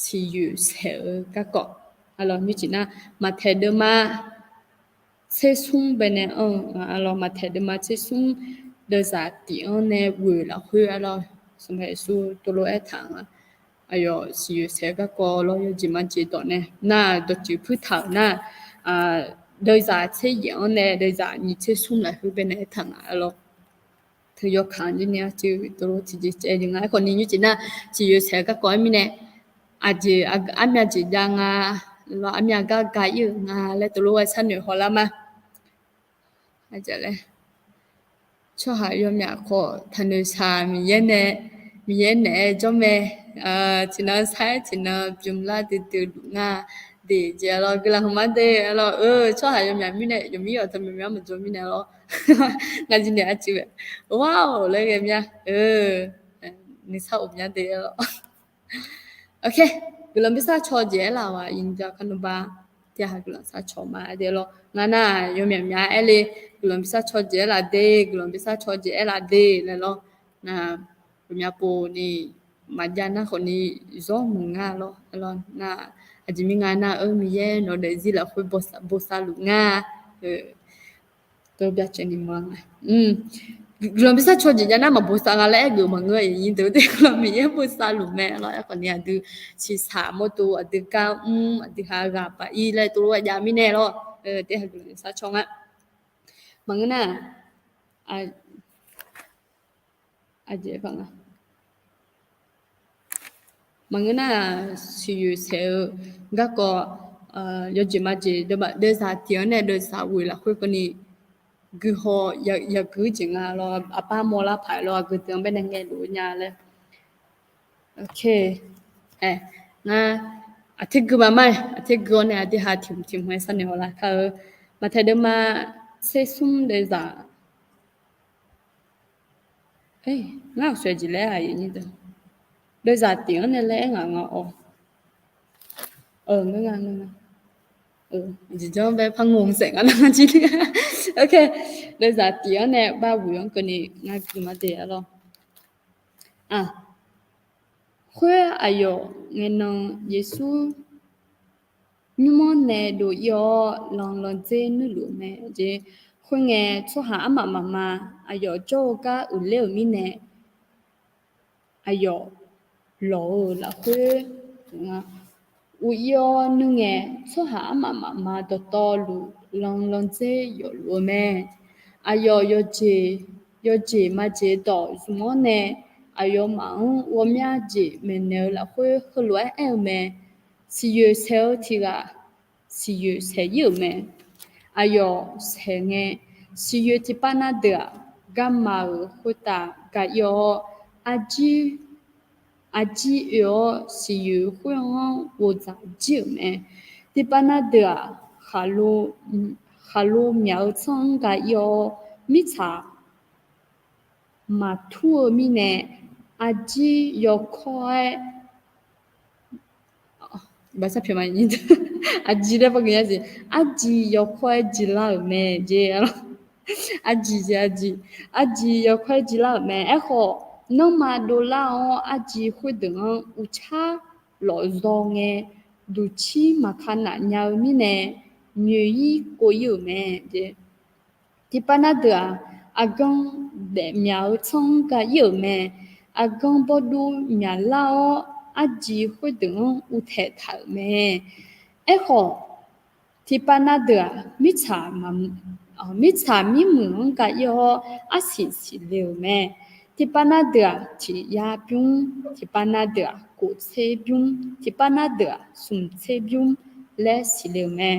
siqyoeq saeq-eu garkawv, a lawr, nymrcif nar Maqtaeq deuvma tsersmr baenae anr-eu, a lawr, Maqtaeq deuvma tsersmr deuvzaq tiq-anr nae ghoeq lafkhoer, a lawr, Sanqpaq Yeqsur teulof-aer taq nga. Aqyawf siqyoeq saeq-eu garkawv lawr, yawjeq majeq dawq nae nar dawqtsuif puirtaq-euq nar, deuvzaq tser yaef-anr nae deuvzaq nyiq tsersmr lafkhoer baenae aertaq nga, a lawr. Teu yawkaq-anr jir ni arcuiv teulof tiqjeq caev jeq nga. Aerkhawf ni nymrcif nar siqyoeq saeq-eu garkawv-aer mirnae, aqjeq armyav jeq jav nga, lawr, armyav gar ga ir-euq nga laer teulof-aer sharnoeq hawlar ma. Aqjeq laer Tsawrhaq yawmyaf khawf taqnoeq shaq Miqyaer nae, Miqyaer naeq-aer jawr mae. Tiqnan sair tiqnan bymq lar duidui luf nga. Deq jeq-a lawr, guiqlanq hmq mar de-a lawr. Tsawrhaq yawmyaf mirnae yawqmir yawqteu myaqmyaq maqjawr mirnae lawr. Ngar jir naeq arcuiv-aer, wow laer ghae mya. Nuisar of mya de-a lawr. Ok, guiqlanq bi sar caw jeq aerlaf-aq, iqnyar kar nmr bar, tiq ghaq guiqlanq sar caw ma de lawr. Ngar nar-aq yawmyaf myaf aer le, guiqlanq bi sar caw jeq aerlaf de, guiqlanq bi sar caw jeq aerlaf de laer lawr. Nar, ghawqmya pov ni maqjav nar khawf ni zawr muiq nga lawr. Nar, aqjeq mirnga nar-eu Miqyaer nawq daefzir lafkhoer bosav luf nga. Tov byacaevni ma nga. Guiqlanq bi sar caw jeq jav nar maqbosav nga laer aergeuf maqngeur-a, aqyuif aqnyir deuq. Guiqlanq Miqyaer bosav luf mae lawr. Aerkhawf ni aqdui shiqshaq mawrdo, aqdui gar mr, aqdui ha ghaq paq-ir laer tov lof-aer jav mirnae lawr. Tiq ghaq guiqlanq sar caw nga. Maqngeur nar, aqjeq nga. Maqngeur nar-aq, siqyoeq saeq-eu garkawv, yawjeq majeq deuvzaq tiq-anr nae deuvzaq ghoeq lafkhoer keuvni guihaw yagui jeq nga lawr. Aqpar mawrlar paq-aer lawr, aqgeu deuq-anr baenae ngaeqluf-eu nya laer. Ok, ngar aqter gui ma ma-aer, aqter gui-awr nae aqdui ha tiq hmq tiq hmq-aer sharnoeq haw lar kar-eu. Maqtaeq deuvma tser smr deuvzaq Ngar aqshoeq jeq laer-aq, deuvzaq tiq-anr nae laer aer ngaq nga awq. Ngeur nga, ngeur nga. Jeq janr bae par ngoq saef nga nar jir. Ok, deuvzaq tiq-anr nae bar ghoeq-anr keuvni ngar gui ma de-a lawr. Khoer aqyawf ngaenan Yeqsur nymr-anr nae dov-ir-awr, lan landzer nuirluf-eu mae. Jeq, khoerngae, tsawrhaq armaf mafma aqyawf jawr-eu gar uiqler-euq mirnae, aqyawf lawq-eu lafkhoer uq-ir-awr nuingae, tsawrhaq armaf mafma dawqtawvluf lan landzer yawfluf-eu mae. Aqyawf yawjeq, yawjeq majeq dawq zmq-anr nae, aqyawfmaf-anr ghawqmya jeq maeqnaeq-eu lafkhoer heulof-aer aer-eu mae. Siqyoeq saeq-eu tiq ghaq siqyoeq saeq-ir-euq mae. Aqyawf saeq ngae, siqyoeq tiqpav na deuq-aq, garma-euq khoertav ga-ir-awr, arjir, arjir oe-awr siqyoeq khoer-anr ghovdzaq jir-euq mae. Tiqpav na deuq-aq, khaqlo, khaqlo myaq-eu tsanr-anr ga-ir-awr, mirtsaq maqtur-eu mirnae, arjir yawkawr-aer, arjir laer, arjir yawkawr-aer jilar-euq mae jeq. Arjir jeq, arjir, arjir yawkawr-aer jilar-euq mae. Aerkhawf, nanrma dovlar-awr arjir khoerdeuq-anr uqtsar lawfzaw ngae, duqcir maqka naf nya-eu mirnae, nyoeq-ir kov-ir-euq mae. Tiqpav na deuq-aq, aqgan daef myaq-eu tsanr-anr ga-ir-euq mae. Aqgan bawduv myaqlar-awr, arjir khoerdeuq-anr uvtaeq taq-euq mae. Aerkhawf, tiqpav na deuq-aq, mirtsaq mirmuiq-anr ga-ir-awr, arsiq siqle-euq mae. Tiqpav na deuq-aq, tiq yar bymr, tiqpav na deuq-aq, kof tser bymr, tiqpav na deuq-aq, smq tser bymr laer siqle-euq mae.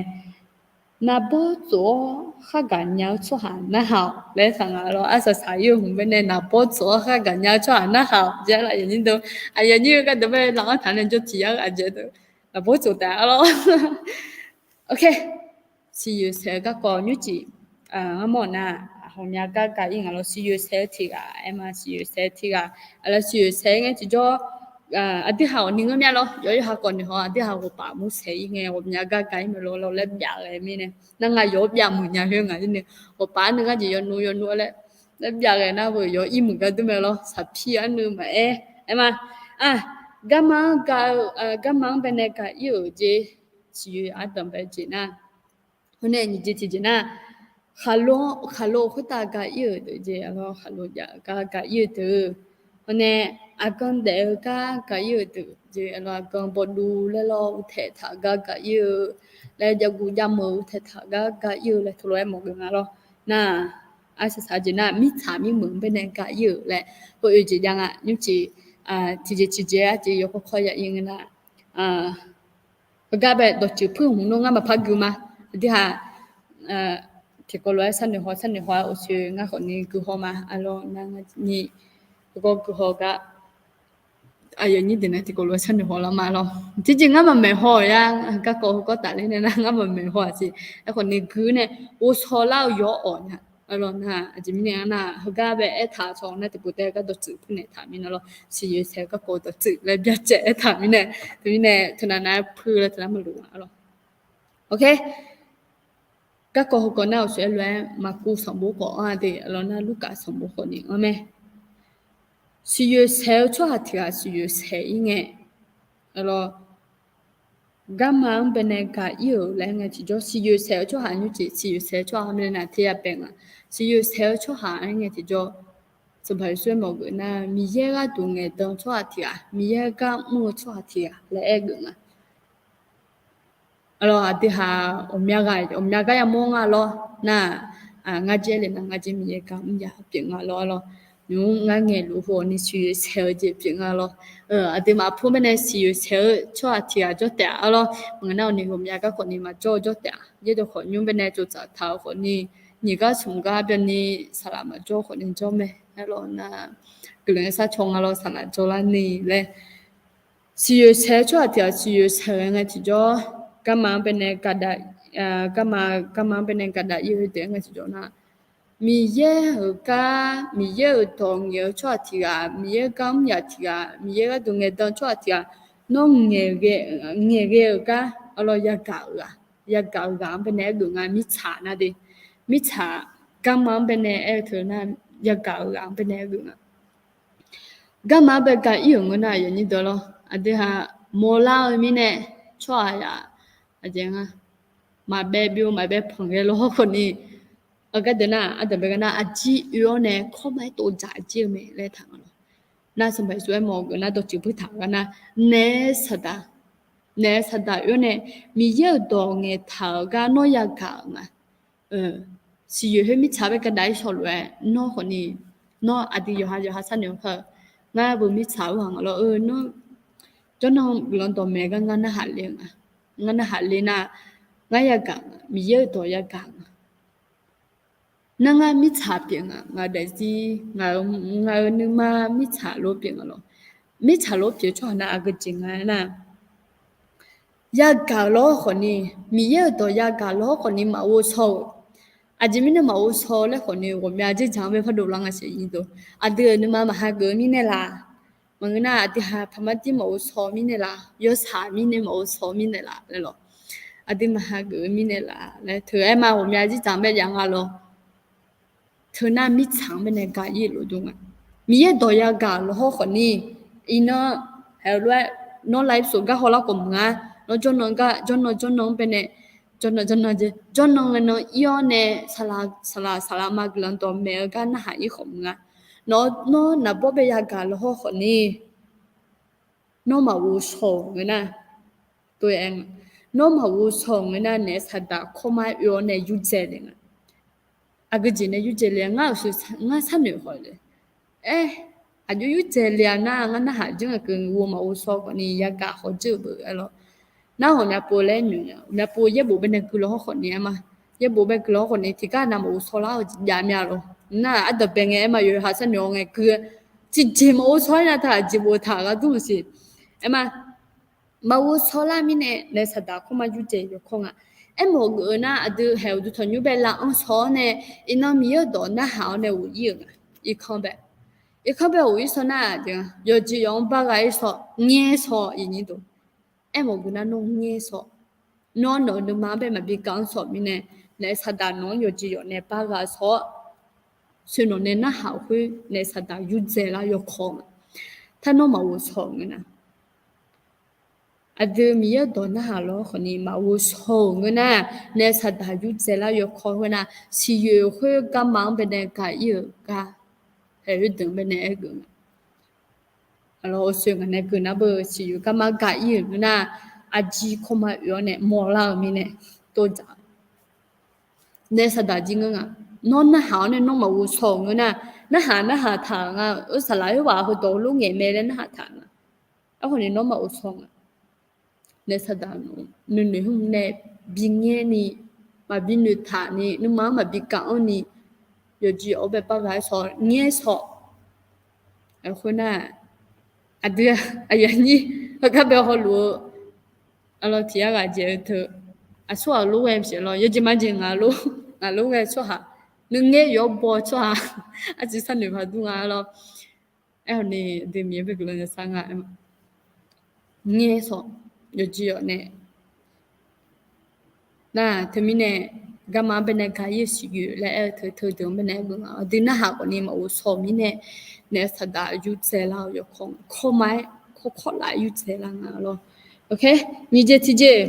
Naqbawr tsof-awr khargaq nya-eu tsawrhaq narhaq-awq laer saq nga lawr. Arsaq saq-ir-eu hmq baenae naqbawr tsof-awr khargaq nya-eu tsawrhaq narhaq-awq jeq-a laf, aqyuif aqnyir deuq. Aqyuif aqnyir-eu gharduq bae laf-anr taq nae jawr tiq yar-eu aqjeq deuq, naqbawr tsof taef-a lawr. Ok, siqyoeq saeq-eu garkawv nymrcif ngar mawr-awq nar, ghawqmya gar ga-ir nga lawr. Siqyoeq saeq-eu tiq ghaq aer ma, siqyoeq saeq-eu tiq ghaq, aqlaf siqyoeq saeq-aer ngae tiqjawr, aqdui haq-awq ni ngeur mya lawr. Yawqha khawf ni haw, aqdui haq ghawqpaf mur saeq-ir ngae ghawqmya gar ga-ir mae lawr, lawr laer byav ghae mirnae, nar nga yawq-awr byav muiq nya khoer ngaq-ir ni, ghawqpaf arnuiv ngar jeq yawnuiv yawnuiv laer, laer byav ghae nar-eu yawq-ir muiq gar dur mae lawr. Saqpir arnuiv maqaer, aer ma. Garma-anr ga-eu, garma-anr baenae ga-ir-euq jeq, siqyoeq ardanq bae jeq nar, hawr nae nyiq jeq tiqjeq nar, khaqlo, khaqlo khoertav ga-ir-euq deuq jeq, aqlawr khaqlo jav gar ga-ir-eu deuq, hawr nae aqgan daef-eu gar ga-ir-euq deuq jeq, aqlawr aqgan bawduv laer lawr uvtaeq taq gar ga-ir-eu laer, javguv javmeuq uvtaeq taq gar ga-ir-eu laer teulof-aer mawf geuf nga lawr. Nar, arsaq saq jeq nar, mirtsaq mirmuiq-anr baenae ga-ir-euq laer, heu oe jeq jav nga. Nymrcif tiqjeq tiqjeq-a jeq yawkawr kawr ya-ir nga nar, heugar bae dawqtsuif puir hmq nmr ngar maqpar gui ma. Aqdui haq tiqkawv lof-aer sharnoeq haw sharnoeq haw-aer uqshoe ngar khawfni guihaw ma. Arlawr, ngar ni heugar guihaw gar aqyawf nyir deuq nae tiqkawv lof-aer sharnoeq haw lar ma lawr. Tiqjeq ngar maqmaeq haw-a ya, garkawv heukawv tafler nae nar ngar maqmaeq haw-aq siq. Aerkhawfni gui nae ghovshaw lar-eu yawr awq nya. Arlawr nar, aqjeq mirnae nar, heugar bae aertaq-eu tsawrhaq nar tiqpov taef gar dawqtsuif puirnaeq taq mirnae lawr. Siqyoeq saeq-eu garkawv dawqtsuif laer byacaev aertaq mirnae, teumirnae teunav nav-aer puir laer teunav maqloq-a lawr. Ok. Garkawv heukawv nar uqshoe aer lof-aer Maqkuv sanqbof khawf anr-a de, arlawr nar Lurkaf sanqbof khawfni anr mae. Siqyoeq saeq-eu tsawrhaq tiq ghaq siqyoeq saeq-ir ngae, arlawr garma-anr baenae gaq-ir-euq laer ngae tiqjawr, siqyoeq saeq-eu tsawrhaq nymrjeq siqyoeq saeq-eu tsawrhaq mirnae nar teya bae nga. Siqyoeq saeq-eu tsawrhaq-aer ngae tiqjawr, Sanqpaq Yeqsur aermawf geuf nar, Miqyaer gharduq ngaeqdan tsawrhaq tiq ghaq, Miqyaer gar mr-eu tsawrhaq tiq ghaq laer aer geuf nga. Arlawr aqdui haq ghawqmya ghaq ghawqmya gar yamawr nga lawr nar, ngar jir aer le nar ngar jir Miqyaer gar mr ya pyeuf nga lawr. Arlawr nymr ngar ngaeqluf hawni siqyoeq saeq-eu jeq pyeuf nga lawr. Aqduimaf pu baenae siqyoeq saeq-eu tsawrhaq tiq ghaq jawr taef-a. Arlawr maqngeur nar-awq ni ghawqmya gar khawfni maqjawr-eu jawr taef-a. Yaerdawq khawf nymr baenae tsovtsaf taq-eu khawfni, nyiq gar smq gar byanni saqlaq maqjawr khawfni jawr mae. Arlawr nar guiqlanq-aer sharcaw nga lawr saqlaq jawrlar ni laer. Siqyoeq saeq-eu tsawrhaq tiq ghaq siqyoeq saeq-eu ngae tiqjawr, garma-anr baenae gaqdav, garma, garma-anr baenae gaqdav-ir-eu deuq-aer ngae tiqjawr nar, Miqyaer-euq gar, Miqyaer-euq dawq ngaeq-eu tsawrhaq tiq ghaq, Miqyaer gar mr yaf tiq ghaq, Miqyaer gharduq ngaeqdan tsawrhaq tiq ghaq, nawr ngaeqghae, ngaeqghae-euq gar, arlawr yagaq-euq ghaq, yagaq-euq ghaq-anr baenae aergeuf nga. Mirtsaq nar de, mirtsaq garma-anr baenae aer-eu teu nar, yagaq-euq ghaq-anr baenae aergeuf nga. Garma-anr bae gaq-ir-euq ngeur nar, aqyuif aqnyir deuq lawr, aqdui haq mawrlar-eu mirnae tsawrhaq yaq, aqjeq nga, maqbae byov maqbae panq ghae lawr hawr khawfni, aqgar deuq nar, aqdui bae gar nar, aqjir oe-awr nae kawrma-aer tov dzaq jir-eu mae laer taq nga lawr. Nar Sanqpaq Yeqsur aermawf geuf nar dawqtsuif puirtaq-eu gar nar, naef saqdaq, naef saqdaq oe-awr nae Miqyaer-euq dawq ngaeqtaq-euq gar nawr yagaq-euq nga. Siqyoeq khoer mirtsaq bae gaqdav-ir shawq lof-aer nawr khawfni, nawr aqdui yawqha yawqha sharnoeq-eu kar-eu, ngar beu mirtsaq-eu ghaq nga lawr-eu, nawr jawrnan guiqlanq dawqmaeq gar ngar narhaq le-eu nga. Ngar narhaq le nar, ngar yagaq nga, Miqyaer-euq dawq yagaq nga. Nar ngar mirtsaq pyeuf nga, ngaq-euq daefzir, ngaq-euq, ngaq-euq nuima mirtsaq lof pyeuf nga lawr. Mirtsaq lof pyeuf tsawrhaq nar aqgeu jeq nga aernar, yagaq-euq lawr khawfni, Miqyaer-euq dawq yagaq lawr khawfni maqghov shaw-euq. Aqjeq mirnae maqghov shaw-eu laer khawfni ghawqmya dzerdzaq-anr bae pardov lar nga siq nyi deuq. Aqdui-euq nuima maqhageuf-eu mirnae laf, maqngeur nar aqdui haq paqmar dir maqghov shaw-eu mirnae laf, yawshaq mirnae maqghov shaw-eu mirnae laf laer lawr. Aqdui maqhageuf-eu mirnae laf laer teu aer ma ghawqmya dzerdzaq-anr bae jav nga lawr. Teu nar mirtsaq-anr baenae gaq-ir-eu lof dur nga. Miqyaer dawq yagaq lawr hawr khawfni, iqnan, haeq lof-aer, nawr live shawq gar hawlar khawf maqnga. Nawr jawrnan gar, jawrnan jawrnan-anr baenae, jawrnan jawrnan jeq, jawrnan ngae nan ir-awr nae, saqlaq saqlaq saqlaq ma guiqlanq dawqmaeq-eu gar narhaq-ir khawf maqnga. Nawr, nawr naqbawr bae yagaq lawr hawr khawfni, nawr maqghov shaw-euq ngeur nar, tov-aer nga, nawr maqghov shaw-euq ngeur nar naef saqdaq kawrmar oe-awr nae yurdzae le nga. Aqgeu jeq nae yurdzae le-a ngar-euq shu, ngar sharnoeq haw le. Aer, aqjox yurdzae le-a nar ngar narhaq jir nga keuv ghov maqghov shaw khawfni yagaq khawf dzeur-eu beu aer lawr. Nar ghawqmya pov laer noeq-a, ghawqmya pov yaerbof baenae gui lawr hawr khawfni aer ma. Yaerbof bae gui lawr hawr khawfni tiqgar nav maqghov shaw lar-eu jav mya lawr. Nar ardanq bae ngae aer ma yawqha sharnoeq-awr ngae gui tiqjeq maqghov shaw-aer nar taq aqjeq boftaq ghardur-eu siq. Aer ma, maqghov shaw lar mirnae naef saqdaq kawrmar yurdzae yawkawr nga. Aermawf geuf-eu nar aqdui haeq uqduq tanqnymr bae lav-anr shaw-awr nae, iqnan Miqyaer-euq dawq narhaq-awr nae ghof-ir-euq nga. Irkanr bae, irkanr bae ghof-ir shaw nar, yawqjeq yawq-anr bar gha-ir shaw, ngaer shaw iqnyir deuq. Aermawf geuf nar nawr ngaer shaw. Nawr nawq-eu nuima-anr bae maqbi gaq-anr shaw mirnae, naef saqdaq nawq-anr yawqjeq yawq nae bar gha shaw-awr, soeqnawq nae narhaq khoer naef saqdaq yurdzae lar yawkawr nga. Tar nawr maqghov shaw-euq ngeur nar, aqdui Miqyaer-euq dawq narhaq lawr khawfni maqghov shaw-euq ngeur nar, naef saqdaq yurdzae lar yawkawr khoer nar, siqyoeq khoer garma-anr baenae gaq-ir-euq gar, haeq oerdeuq-anr baenae aergeuf nga. Aqlawq, oeqsoeq ngaq nae geuf nar beu siqyoeq garma gaq-ir-euq ngeur nar, arjir kawrma oe-awr nae mawrlar-eu mirnae tov dzaq-a. Naef saqdaq jir ngeur nga. Nawr narhaq-awr nae nawr maqghov shaw-euq ngeur nar, narhaq narhaq taq-euq nga. Oer saqlaq oer ghaq heudawq lof ngaeq mae laer narhaq taq nga. Aerkhawfni nawr maqghov shaw nga. Naef saqdaq nuinoeq hmq nae bingaer ni maqbi noeqtaq ni, nuima-anr maqbi kaq-anr ni, yawqjeq yawq-awr bae bar ghaq-aer sawq, ngaer sawq. Khoernar, aqdui aqyuif aqnyir heugar bae hawluf-eu, aqlawr tiq yar ghaq jeq-eu teu, aqsurghaq lof ghae maqsiq lawr, yawjeq majeq ngaq lof, ngaq lof ghae tsawrhaq, nuingaer yawf-awr baw-eu tsawrhaq, arciv sharnoeq paq dur nga lawr. Aerkhawf ni aqdui Miqyaer bae guiqlanq yasar nga aer ma. Ngaer sawq, yawqjeq yawq nae. Nar teumirnae, garma-anr baenae gaq-ir-eu siqyoeq laer aer-eu teu, teudeuq-anr baenae aer geuf nga. Aqdui narhaq khawf ni maqghov shawq mirnae, naef saqdaq yurdzae lar-eu yawkawr, kawrma-aer kawrkawr laf-aer yurdzae lar nga lawr. Nyiq jeq tiqjeq,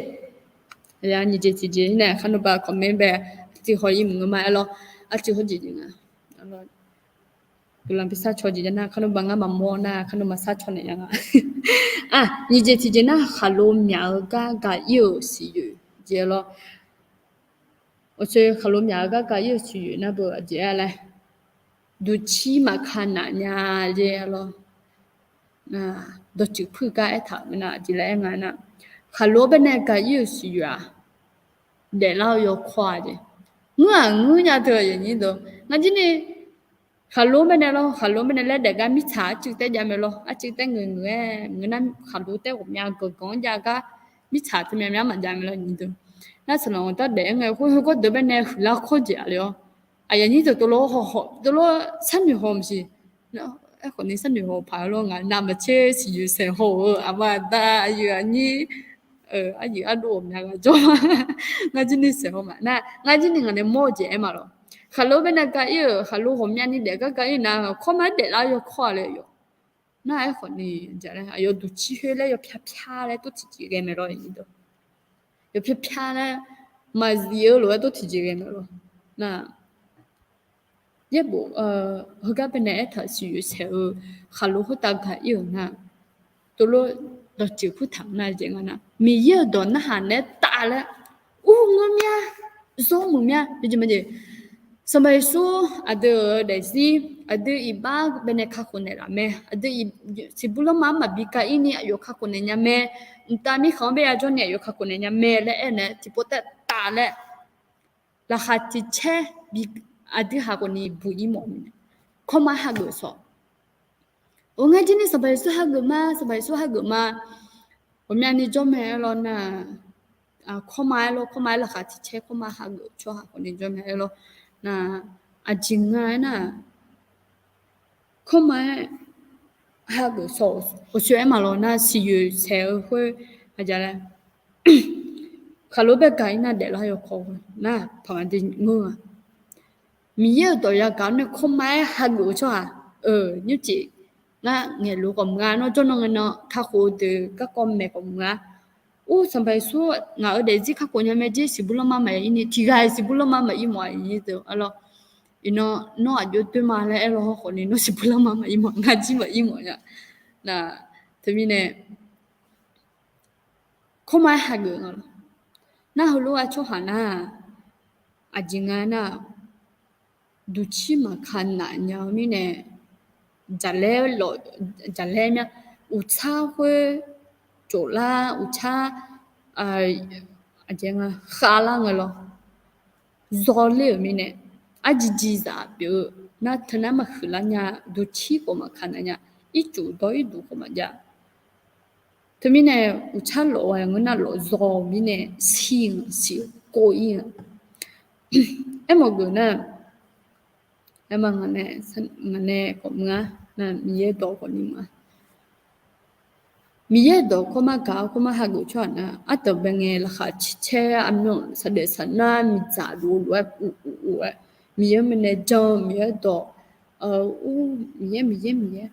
nyiq jeq tiqjeq nae kharnawba comment bae, arciv haw-ir maqngeur ma aer lawr, arciv hawr jeq jeq nga. Guiqlanq bi sar caw jeq jav nar, kharnawba ngar maqmawr nar, kharnawba sar caw naeq nya nga. Nyiq jeq tiqjeq nar, khaqlo myaq-eu gar gaq-ir-euq siqyoeq jeq lawr. Awqcoeq khaqlo myaq-eu gar gaq-ir-euq siqyoeq nar beu aqjeq-aer laer, duqcir maqka naf nya jeq lawr. Dawqtsuif puir gar aertaq-euq nar aqjeq laer aer nga nar, khaqlo-anr baenae gaq-ir-euq siqyoeq-aq, daeflar-eu yawkawr-a jeq. Ngeur-aq ngeur nya teu aqyuif aqnyir deuq, ngar jir ni khaqlo-anr baenae lawr, khaqlo-anr baenae laer daef gar mirtsaq arcuiv taer jav mae lawr, arcuiv taer ngeuq ngeuq-aer ngeur nar, khaqlo taer ghawqmya ganq ganq-anr jav gar, mirtsaq teu myavmyav maqjav mae lawr nyir deuq. Nar saqlaq ghawqdar daef-aer ngae khoer heugawr deuq baenae huiqlar kawr jeq-a le-awr, aqyuif aqnyir deuq tov lof haw haw, tov lof sharnoeq haw maqsiq. Aerkhawf ni sharnoeq haw paq-aer lawr, ngaq navmaqtser siqyoeq saeq haw-euq aqma aqda aqyuif aqnyir, aqyuif ardov ghawqmya ghaq jawr ma. Ngar jir ni saeq haw ma nar, ngar jir ni ngaq nae mawr-eu jeq aer ma lawr. Khaqlo baenae gaq-ir-euq, khaqlo ghawqmyani daef gar gaq-ir nar, kawrma-aer daeflar yawkawr-a laer yawf. Nar aerkhawf ni, aqyawf duqcir khoer laer yawpyar pyar laer tov tiqjeq ghae mae lawr. Yawpyar pyar laer maqzif-eu lof-aer tov tiqjeq ghae mae lawr. Nar yaerbof heugar baenae aertaq siqyoeq saeq-eu khaqlo khoertav gaq-ir-euq nar, tov lof dawqtsuif puir taq nar jeq nga nar, Miqyaer-euq dawq narhaq naeq-aer taf laer ur ngeur mya, zawr muiq mya. Yawjeq majeq, Sanqpaq Yeqsur aqdui-euq daefzir, aqdui iqbax baenae kakhof naeqlaf mae, aqdui siqbur lanrma-anr maqbi gaq-ir ni aqyawf kakhof naeq nya mae, mqtav mirkhanq-anr bae yajawr ni aqyawf kakhof naeq nya mae laer aer nae tiqpov taev taf laer laqkhaq tiq caer bi aqdui haq khawf ni buq-ir mawf-eu mae. Kawrma hageuf sawq. Or, ngar jir ni Sanqpaq Yeqsur hageuf ma, Sanqpaq Yeqsur hageuf ma. Ghawqmyani jawr mae aer lawr nar, kawrma aer lawr, kawrma aer laqkhaq tiq caer kawrma hageuf tsawrhaq khawf ni jawr mae aer lawr nar, aqjeq nga aer nar, kawrma-aer hageuf sawq, hawshoe-aer maqlawq nar siqyoeq saeq-eu khoer, aqja laer khaqlo bae gaq-ir nar daeflar yawkawr nar paqmaqdui ngeur-a. Miqyaer-euq dawq yagaq-awr nae kawrma-aer hageuf-eu tsawrhaq, nymrcif ngar ngaeqluf khawf maqnga, nawr jawrnan ngae nan kakhof-eu deuq garkawv maeq khawf maqnga. Ur, Sanqpaq Yeqsur ngaq-euq daefzir kakhof nya mae jer, siqbur lanrma maqya ir ni, tiqghaq-iq siqbur lanrma maqir mawf-a ir deuq aer lawr. Iqnan nawr aqjox doer ma laer aer lawr hawr khawf ni nawr siqbur lanrma maqir mawf, ngar jir maqir mawf nya. Nar, teumirnae kawrma-aer hageuf nga lawq. Nar heulof-aer tsawrhaq nar, aqjeq nga nar, duqcir maqka naf nya-eu mirnae, jaqlaer lawq, jaqlaer mya, uqtsar khoer tsoflar, uqtsar aqjeq nga khavlar nga lawr. Zawler-euq mirnae, arjir jir zaq pyeuf-eu nar, teunar maqhuiqlar nya, duqcir khawf maqka naf nya, ircuf dawr irduq khawf maqjav. Teumirnae uqtsar lawq-a ngeur nar lawq zaw-eu mirnae shir-eu shir-eu kov-ir-a. Aermawf geuf nar, aerma ngaq nae khawf mr-a, nar Miqyaer dawq khawf ni mr-a. Miqyaer dawq kawrmar gaq-awr kawrmar hageuf tsawrhaq nar, ardanqbae ngae laqkhaq caer aqmyanluf saqdaef saqnar miqdzaq luf-eu lof-aer uq uq uq-aer, Miqyaer maeqnaeq jan-eu Miqyaer dawq, ur, Miqyaer Miqyaer Miqyaer,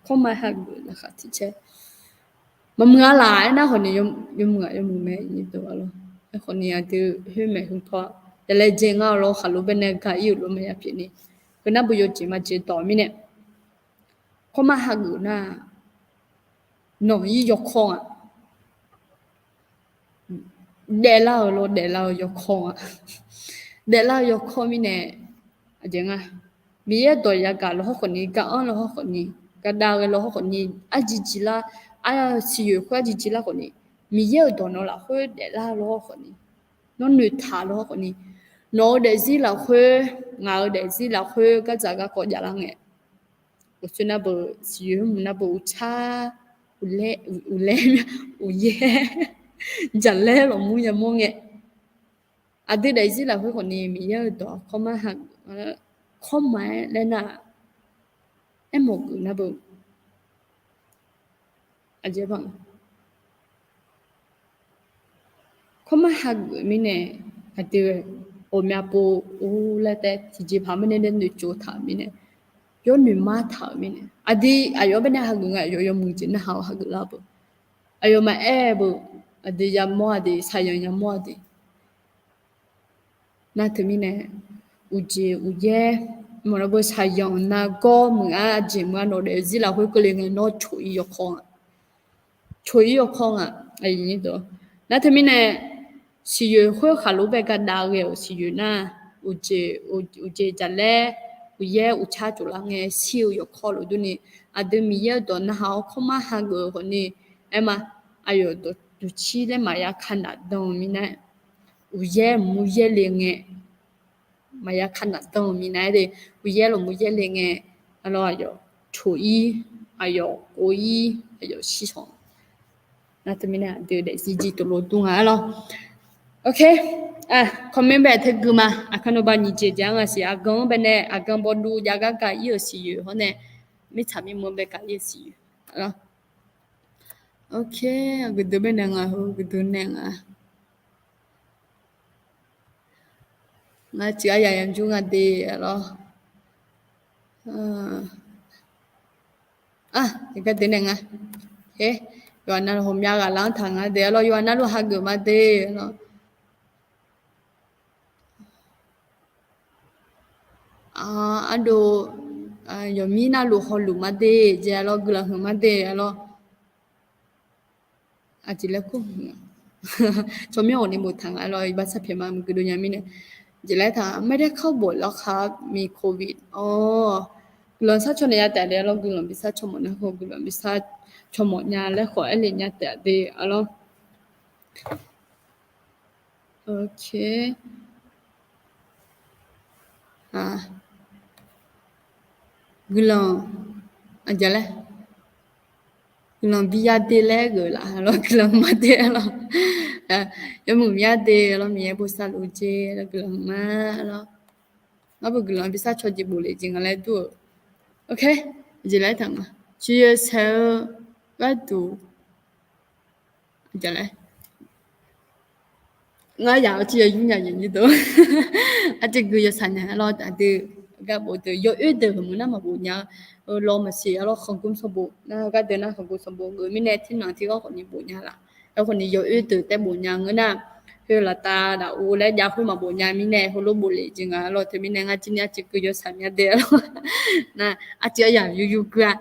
kawrmar hageuf laqkhaq tiq caer maqmuiq-a laf aernar khawf ni, yawmuiq-aq yawmuiq mae. Aerkhawf ni aqdui khoer maeqhu paw, daqlaejae ngar-awr lawr khaqlo baenae gaq-ir-euq lof maqya pyeuf ni, heunar bu yawjeq majeq dawq mirnae, kawrmar hageuf nar, nawq-ir yawkawr-a. Daeflar-euq lawr daeflar-eu yawkawr-a. Daeflar-eu yawkawr mirnae, aqjeq nga, Miqyaer dawq yagaq lawhawr khawf ni, gar-anr lawhawr khawf ni, gar dav ghae lawhawr khawf ni, arjir jir lar, ar, siqyoeq khoer arjir jir lar khawf ni, Miqyaer-euq dawq nawq lafkhoer daeflar lawhawr khawf ni, Nawr noeqtaq lawr khawfni, nawq-eu daefzir lafkhoer, ngaq-euq daefzir lafkhoer gardzaq garkawv javlar ngae, uqtsoer nar beu, siqyoeq hmq nar beu, uqtsar, uqlaer, uqlaer, uqyaer, jaqlaer lafmur yamawr ngae, aqdui daefzir lafkhoer khawfni Miqyaer-euq dawq kawrmar hageuf, kawrmar-aer laer nar, aermawf geuf nar beu, aqjeq kawrmar hageuf-eu mirnae, aqdui ghawqmya pov ur laer taef tiqjeqpaq mirnae nae noeqtsov taq-euq mirnae, yawr noeqmar taq-euq mirnae, aqdui aqyawf-anr baenae hageuf nga, aqyawf yawmuiq jeq narhaq-awr hageuf lar beu, aqyawf maqaer beu, aqdui yamawr-a de, shaqyanq yamawr-a de. Nar teumirnae, uqjeq uqyaer, maqnawr beu shaqyanq nargawr meuq-a, aqjeq meuq-a, nawq daefzir lafkhoer keuvle ngae nawr coq-ir yawkawr nga. Coq-ir yawkawr nga. Nar teumirnae, siqyoeq khoer khaqlo bae gadav ghae-euq siqyoeq nar, uqjeq, uqjeq jaqlaer, uqyaer uqtsar tsoflar ngae shir-eu yawkawr lafdurni, aqdui Miqyaer-euq dawq narhaq-awr kawrmar hageuf-eu khawfni, aerma, aqyawf dawq duqcir laer maqya kanaf dan-eu mirnae, uqyaer maqmur yaerle ngae, maqya kanaf dan-eu mirnae de, uqyaer lafmur yaerle ngae, aqlawr aqyawf coq-ir, aqyawf ov-ir, aqyawf shir shawq. Nar teumirnae aqdui daefzir jir tov lo dur nga aqlawr. Ok, comment bae teu gui ma. Aqkar nawba nyiq jeq jav-anr nga siq, aqgan-anr baenae aqgan bawduv jav gar gaq-ir-euq siqyoeq hawr nae, mirtsaq mirmur-anr bae gaq-ir-euq siqyoeq. Ok, aqgeu deuq baenae nga heu, geu deuq nae nga. Ngar ciq aryaq yamjur nga de aqlawr. Ar, gar deuq nae nga. Yawqha navluf ghawqmya ghaq lar-anr taq nga de aqlawr, yawqha navluf hageuf ma de aqlawr. Ardov, yawqmir navluf hawluf ma de jeq aqlawr, guiqlanq huiq ma de aqlawr. Aqjeq laer kur, tsawrmyanr ghawqni boftaq nga aqlawr, iqbax sar pyaeq ma maqgui dov nya mirnae. Jeq laer taq, ไม่ได้เข้าโบสถ์แล้วครับ มีโควิด awr. Guiqlanq sar caw naeq nya taef de aqlawr, guiqlanq bi sar caw mawf nar khawf, guiqlanq bi sar caw mawf nya laer khawf aer le nya taef de aqlawr. Ok. Guiqlanq, aqjeq laer, guiqlanq bi ya de laer geuf laf lawr, guiqlanq ma de lawr. Yawmuiq mya de lawr, Miqyaer bosav luf-eu jeq lawr, guiqlanq ma lawr. Ngar beu guiqlanq bi sar caw jeq bof lef jeq nga laer dur-eu. Ok, aqjeq laer taq nga, ciqyoeq saeq-eu gharduq, aqjeq laer ngar yaq-eu ciqyoeq yur nya jeq nyir deuq, aqjeq gui yawsaq nya lawr, aqdui gar bof deuq yawoer deuq heuq meuq nar maqbof nya-eu lawr maqsiq lawr, khanqgor sanqbof nar, gardeuq nar khanqgor sanqbof geuf mirnae, tirnanq tirghawr khawfni bof nya laf. Aerkhawfni yawoer deuq taef bof nya ngeur nar, khoer laftav daq ur laer jav khoer maqbof nya mirnae, heulof bof lef jeq nga lawr. Teumirnae ngar jir ni aqjeq gui yawsaq mya de lawr. Nar aqjeq aryaq yur yur gui-a.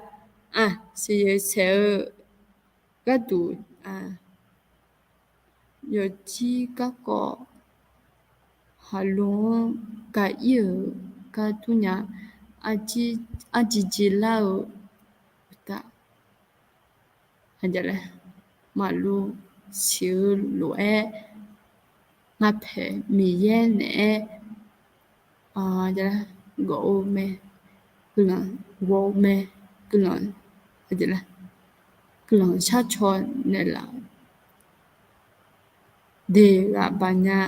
Siqyoeq saeq-eu gharduq, yawqjir garkawv haqlo-anr gaq-ir-euq gar dur nya, arjir jeq lar-eu uqtaf, aqjeq laer, maqlu siq-eu lof-aer, ngar paeq Miqyaer naeq-aer gawf-eu mae, guiqlanq ghaw-eu mae, guiqlanq, aqjeq laer, guiqlanq sharcaw naeqlaf de ghaq baq nya.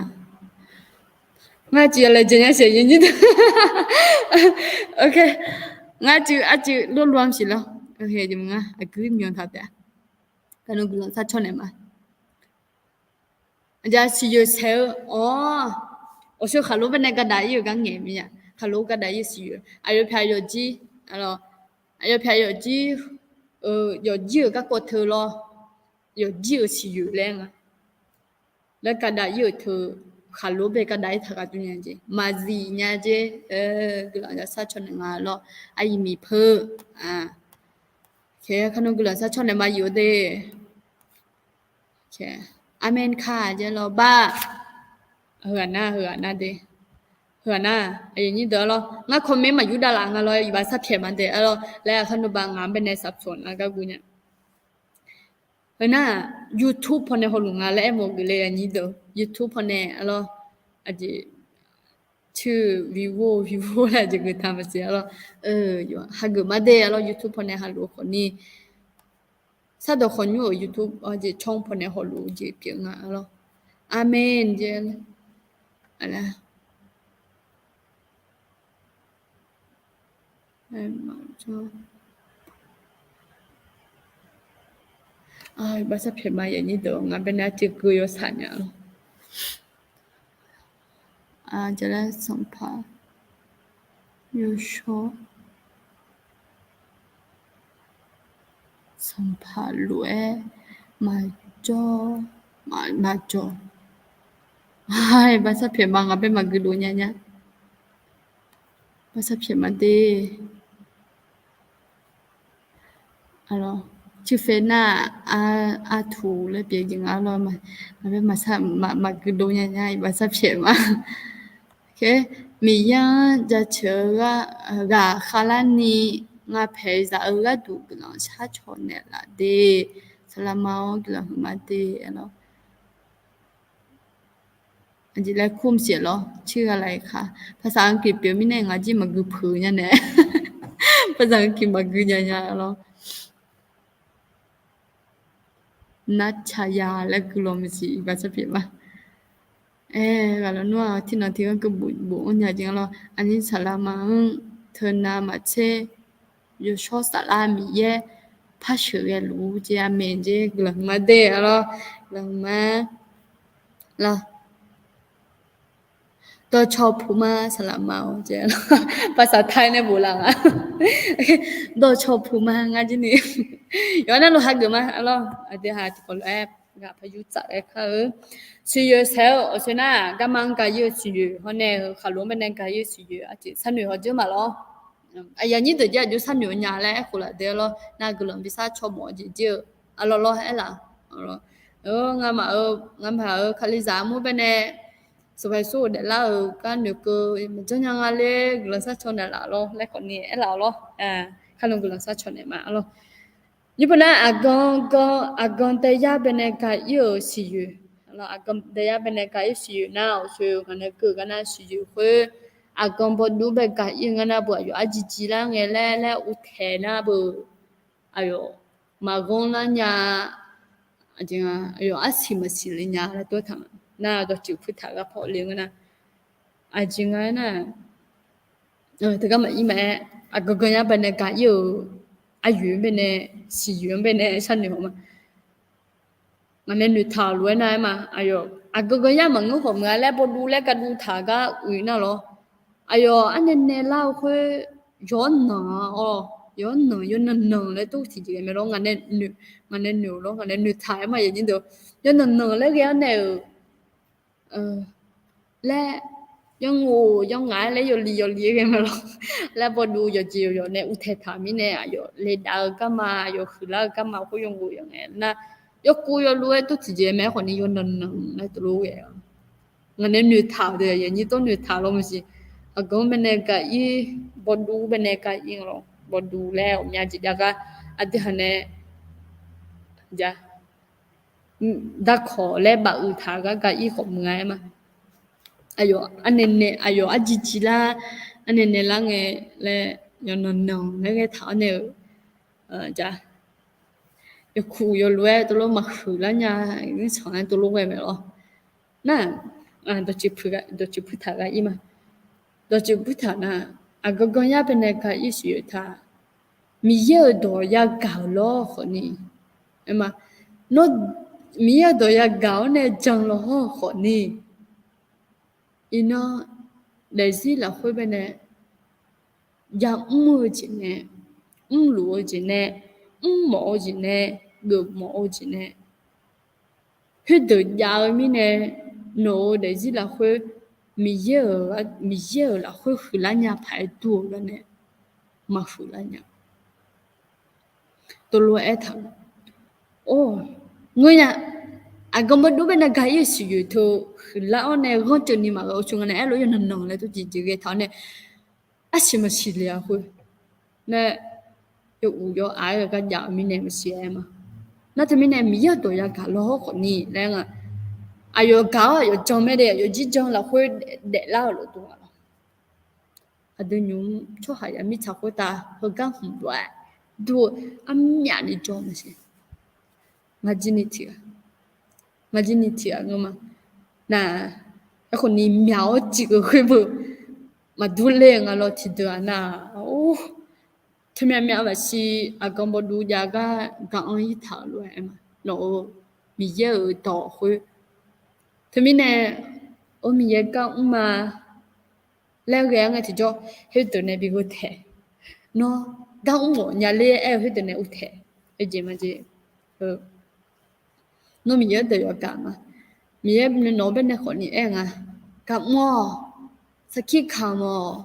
Ngar ciq laejae nya saeq nyir deuq. Ok, ngar ciq arciv lor lor-am siq lawr. Ngar aqguir myan taq taef-a. Gaqnmr guiqlanq sharcaw naeq ma. Aqjeq siqyoeq saeq-eu, awr, awqshoe khaqlo baenae gardaf ir-euq gar ngaeq mir-a. Khaqlo gardaf ir-eu siqyoeq, aqyawf pyaq yawqjir, aqyawf pyaq yawqjir, yawqjir-euq garkawv teu lawr, yawqjir-euq siqyoeq laer nga. Laer gardaf ir-euq teu, khaqlo bae gardaf ir taq ghaq dur nya jeq, maqzif nya jeq, guiqlanq sharcaw naeq nga lawr, aqyuif miqpeu, kar nmr guiqlanq sharcaw naeq ma yuf-eu de. Amen kar jeq lawr bar. Heughaq nar, heughaq nar de. Heughaq nar, aqyuif nyir deuq lawr, ngar comment maqyur davlaf nga lawr, iqbax sharpyaeq ma de lawr, laer aqkar nmr ba ngaq-anr baenae saqpsoq nar gar guv nya. Heu nar, YouTube pawnae hawluf nga laer aermawf geuf le aqnyir deuq. YouTube pawnae arlawr, aqjeq, teu, vivo, vivo laer aqjeq geuf taq maqsiq arlawr. Hageuf ma de arlawr, YouTube pawnae haqluf khawfni. Sardawq khawqnymr-euq YouTube aqjeq tsawr pawnae hawluf jeq pyeuf nga arlawr. Aqmeq jeq Iqbax sarpyaeq ma, aqnyir deuq, ngaq baenae aqjeq gui yawshaq nya lawr. Aqjeq laer sanqpaq yawshawr sanqpaq lof-aer maqjawr, maqjawr. Iqbax sarpyaeq ma, ngaq bae maqgui dov nya nya. Iqbax sarpyaeq ma de. Arlawr, teufae nar, artuq laer pyeuf jeq nga arlawr, ngaq bae maqsar, maqgui dov nya nya, iqbax sarpyaeq ma. Miqyaer-anr jaceuq-eu ghaq khavlarni, ngaq paeq zaq-eu gharduq guiqlanq sharcaw naeqlaf de. Saqlaqma-awr guiqlanq huiqma de arlawr. Aqjeq laer kur maqsiq lawr, teughaq laf-iq kaq. ภาษาอังกฤษ pyeuf mirnae ngaq jir maqgui peuq nya nae. ภาษาอังกฤษ maqgui nya nya lawr. Narcaya laer guiqlanq maqsiq, iqbax sarpyaeq ma. Aer, ghaq lawnmr-aq, tiqnan tiqghanr keuv bof, bof-anr nya jeq nga lawr. Aqnyir saqlaqma-anr teunav maqtser, yawshawr saflar Miqyaer par sheuqghae luf-ur jeq, aqmeq jeq, guiqlanq huiqma de arlawr, guiqlanq huiqma lawr. Dawqcawq puq ma saqlaqma-awr jeq, ภาษาไทย nae bof laf nga. Dawqcawq puq ma ngar jir ni. Yawqha navluf hageuf ma arlawr, aqdui ha tiqkawv lof-aer ghaq par yur tsaf-aer kar-eu. Siqyoeq saeq-eu awqsoe nar, garma-anr ga-ir-eu siqyoeq hawr nae-eu khaqlo-anr baenae ga-ir-eu siqyoeq aqjeq sharnoeq hawdzeur ma lawr. Aqyuif aqnyir deuq jir aqjox sharnoeq-eu nya laer aerkhof laf de lawr. Nar guiqlanq bi sharcaw mawf-eu jeq jir-eu arlawr lawr aerlaf. Ngamaf-eu, ngamaf-euq Kalizaq armur baenae sanqpaq Yeqsur-euq daeflar-euq gar noeqkeuv maqjanr nya nga le, guiqlanq sharcaw naeqlaf lawr laer khawfni aerlaf-awr lawr. Kar nan guiqlanq sharcaw naeq ma arlawr. Nymr pov nar, aqgan, aqgan daeyar baenae ga-ir-euq siqyoeq, aqgan daeyar baenae ga-ir siqyoeq nar, awqsoe-eu ngaq nae keuv gar nar siqyoeq khoer, aqgan bawduv bae ga-ir-eu ngar nar, bu aqyawf arjir jir lar ngae laer laer uvtaeq nar beu, aqyawf maqghanr lar nya, aqyawf arsiq maqsiq le nya laer tov taq nar, dawqtsuif puirtaq gar paw le-eu ngar nar, aqjeq nga nar, teugar maqir maqaer, aqgan gan yar baenae ga-ir-euq, aqyoeq-anr baenae, siqyoeq-anr baenae sharnoeq haw ma. Ngaq nae noeqtaq-euq lof-aer nar-aer ma, aqyawf aqgan gan yar maqngeur khawf meuq-a laer bawduv laer garduv taq gar uiq nar lawr. Aqyawf arnae nae lar-eu khoer yawqhar nanq-awr, yawqhar nanq yawnan nanq laer tov tiqjeq ghae mae lawr. Ngaq nae noeq lawr, ngaq nae noeqtaq-aer ma yawqnyir deuq, yawnan nanq laer ghae-anr nae-euq laer, yanrghof yanrngaq-aer laer yawli yawli-aer ghae mae lawr. Laer bawduv yawqjeq yawq nae uvtaeq taq mirnae aqyawf ledav-eu garma, aqyawf huiqlar-eu garma khoer yawghof yawq ngae nar, yawkuv yawluf-aer tov tiqjeq mae-aer khawfni yawnan nanq laer tov lof ghae-a. Ngaq nae noeqtaq-euq deuq yawqnyir tov noeqtaq lawr maqsiq. Aqgan-anr baenae ga-ir, bawduv baenae ga-ir lawr, bawduv laer ghawqmya jeq jav gar aqdui haq nae darkawq laer bafuiq taq gar ga-ir khawf meuq-a-aer ma. Aqyawf arnae nae, aqyawf arjir jir lar, arnae nae lar ngae laer yawqnan nanq laer ghae taq-awr nae-euq, ja, yawkuv yawluf-aer tov lof maqhuiq lar nya, irtsanq-aer tov lof ghae mae lawr. Nar, dawqtsuif puirtaq gar ir ma. Dawqtsuif puirtaq nar, aqgan gan yar baenae ga-ir siqyoeq taq, Miqyaer-euq dawq yagaq-euq lawr khawfni, aer ma, nawr Miqyaer-euq dawq yagaq-awr nae jan lawq hawr khawfni, iqnan daefzir lafkhoer baenae yamr-eu jeq nae, mrluf-eu jeq nae, mrmawf-eu jeq nae, geufmawf-eu jeq nae, khoerdeuq jav-eu mirnae, nawq-euq daefzir lafkhoer, Miqyaer-euq, Miqyaer-euq lafkhoer huiqlar nya paq-aer dur-eu gar nae maqhuiq lar nya. Tov lof-aer aertaq-eu, or, ngeur nya, aqgan bawduv baenae ga-ir-eu siqyoeq teu huiqlar-awr nae ghanrceuv ni maqghae-eu tsov nga nae aerlof yawqnan nanq laer tov tiqjeq ghae taq-awr nae, arsiq maqsiq le-a khoer, nae, yawuq yawaf-aer gar jav-eu mirnae maqsiq-aer ma. Nar teumirnae Miqyaer-euq dawq yagaq lawr hawr khawfni laer nga. Aqyawf gaq-awr aqyawf jan mae de, aqyawf jir jan lafkhoer daeflar-euq lof dov-a lawr. Aqdui nymq tsawrhaq yaf mirtsaq khoertav heugar hmq lof-aer dur-eu armyaf ni jawr maqsiq. Ngaq jir ni tiq ghaq, ngaq jir ni tiq ghaq ngeur ma. Nar, aerkhawfni myaq-awr civ-eu khoer beu maqdur ler-eu nga lawr tiqdeuq-aq nar, or, teumyav myav maqsiq aqgan bawduv jav gar gaq-anr irtaq-euq lof-aer ma. Nawq-euq Miqyaer-euq dawq khoer. Teumirnae, or, Miqyaer gar mr ma laer ghae-a ngae tiqjawr, khoerdeuq nae bi gheu taeq. Nawr gar mr mawf nya ler aer-eu khoerdeuq nae uvtaeq. Aerjeq majeq, nawr Miqyaer dawq yagaq ma. Miqyaer nawq-eu baenae khawfni aer nga. Gaq mr-awq, sarkir kamq-awq,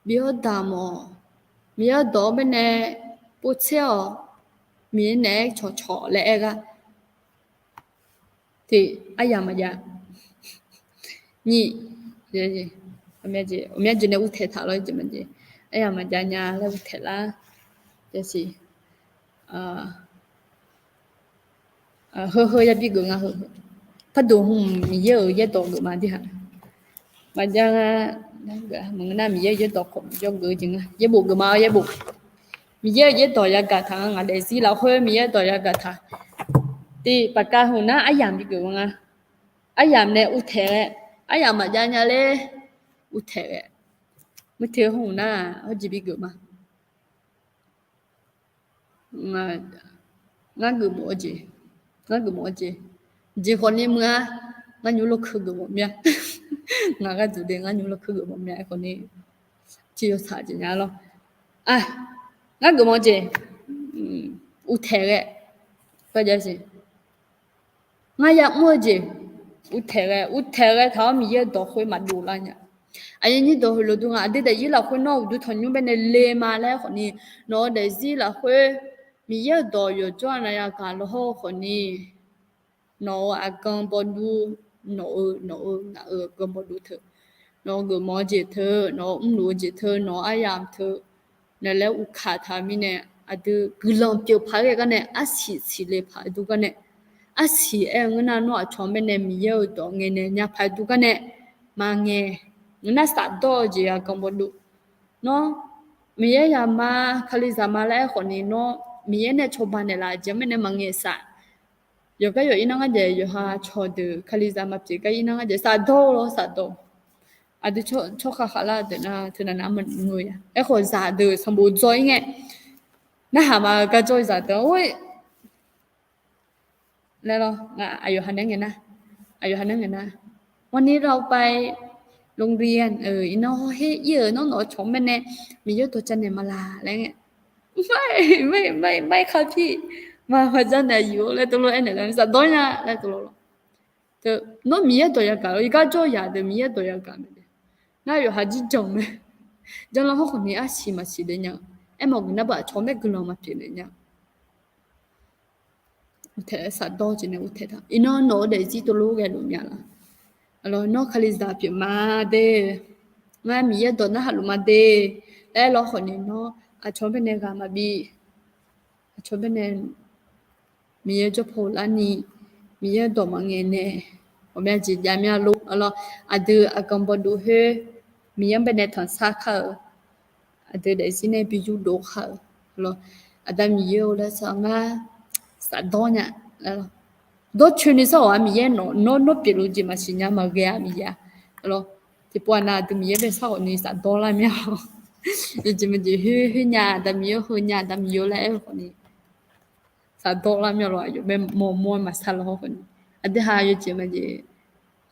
bi-awr damq-awq, Miqyaer dawq-eu baenae povtser-awq, Miqyaer naeq-aer cawqcawq laer aer gar. Tiq, aryamq maqjav. Nyiq, ghawqmya jeq nae uvtaeq taq lawr jeq majeq. Aryamq maqjav nya laer uvtaeq lar. Heu heu yabi geuf nga heu. Parduq hmq Miqyaer-euq yaerdawq geuf ma dirhaq. Maqjav nga, maqngeur nar Miqyaer-euq yaerdawq khawf jawr geuf-eu jeq nga. Yaerbof geuf ma-awr yaerbof. Miqyaer-euq yaerdawq yagaq taq nga, ngaq daefzir lafkhoer Miqyaer-euq dawq yagaq taq. Tiq paqkav hmq nar aryamq bi geuf nga. Aryamq nae uvtaeq ghae, aryamq maqjav nya ler uvtaeq ghae. Meuq teq hmq nar hawrjeq bi geuf ma. Ngar geufmawf-eu jeq, ngar geufmawf-eu jeq, jeq khawfni meuq-a. Ngar nymr lawr keuv geufmawf mir-a. Ngaq gharduq de ngar nymr lawr keuv geufmawf mir-a. Aerkhawfni tiq yawtsaq jeq nya lawr. Ngar geufmawf-eu jeq, uvtaeq ghae, jar siq. Ngar ya'mr-eu jeq, uvtaeq ghae, uvtaeq ghae taq-awr Miqyaer-euq dawq khoer maqdov lar nya. Aqyuif nyir dawq heulof dur nga, aqdui daefzir lafkhoer nawr uqduq tanqnymr baenae le ma laer khawfni, nawq-eu daefzir lafkhoer Miqyaer-euq dawq yawqjawr-aq nav yagaq lawr hawr-eu khawfni, nawq-euq aqgan bawduv, nawq-eu, nawq-eu ngaq-euq aqgan bawduv teu, nawq-euq geufmawf-eu jeq teu, nawq-euq mrluf-eu jeq teu, nawq-euq aryamq teu, nawq laer uvkaq taq-eu mirnae, aqdui guiqlanq pyeuf paq-aer ghae gar nae arsiq siqle paq-aer dur gar nae, arsiq aer-eu ngeur nar nawr aqcawq-anr baenae Miqyaer-euq dawq ngaeqnaeq nya paq-aer dur gar nae, maqngaeq. Ngeur nar safdawr-eu jeq aqgan bawduv. Nawr Miqyaer yama, Kalizaq ma laer aer khawfni nawr Miqyaer nae cawba naeqlaf jeq-anr baenae maqngaeq saf. Yawqgar yawq ir nar ngar jaeq, yawqha cawqdeuq Kalizaq maqpyeuf gar ir nar ngar jaeq safdawr-eu lawr safdawr. Aqdui tsawrkhav khavlar deuq nar teunav nav maqngeur-a. Aerkhawf zaqdeuq sanqbof dzaw ir ngae, narhaq ma-eu garjawr zaqdeuq-anr or laer lawr, aqyawf ha nae ngae nar, aqyawf ha nae ngae nar, วันนี้เราไปโรงเรียน iqnan hawher ir-euq nawr nawq-eu cawq-anr baenae Miqyaer dawq janaeq ma laq laer ngae, ไม่ ไม่ ไม่ ไม่ค่ะพี่ maqpar janaeq aqyuif-or laer tov lof aernaeq lar safdawr nya laer tov lof lawr. Teu, nawr Miqyaer dawq yagaq lawr, yawqgar jawr yaq deuq Miqyaer dawq yagaq mae. Nar yawqha jir jan mae. Jan lawr hawr khawfni arsiq maqsiq daef nya. Aermawf geuf nar beu aqcawq-anr bae guiqlanq maqpyeuf daef nya. Uvtaeq safdawr jeq nae uvtaeq taq. Iqnan nawq-eu daefzir tov lof ghae luf mya laf. Nawr Kalizaq pyeuf ma de, ngar Miqyaer dawq narhaq luf ma de laer lawr khawfni nawr aqcawq-anr baenae ghaq maqbi, aqcawq-anr baenae Miqyaer jawr paw larni, Miqyaer dawq maqngaeq nae, ghawqmya jeq jav mya lor. Lawr, aqdui aqgan bawduv khoer Miqyaer-anr baenae tanqsar kar-euq, aqdui daefzir nae bi yurdov kar-euq lawr. Aqda Miqyaer-or laer sar ngar safdawr nya. Dawrcoeni sar-awq-a Miqyaer nawq, nawr nawr pyeufluf jeq maqsiq nya maqghae-a Miqyaer-a lawr. Tiqpov aqnav aqdui Miqyaer bae sar khawfni safdawr lar mya lawr. Jeq maqjeq khoer khoer nya, Aqda Miqyaer-or heu nya, Aqda Miqyaer-or laer aer-eu khawfni safdawr lar mya lawr. Aqyawf bae mawrmawr-aer maqsar lawr khawfni, aqdui ha yawjeq maqjeq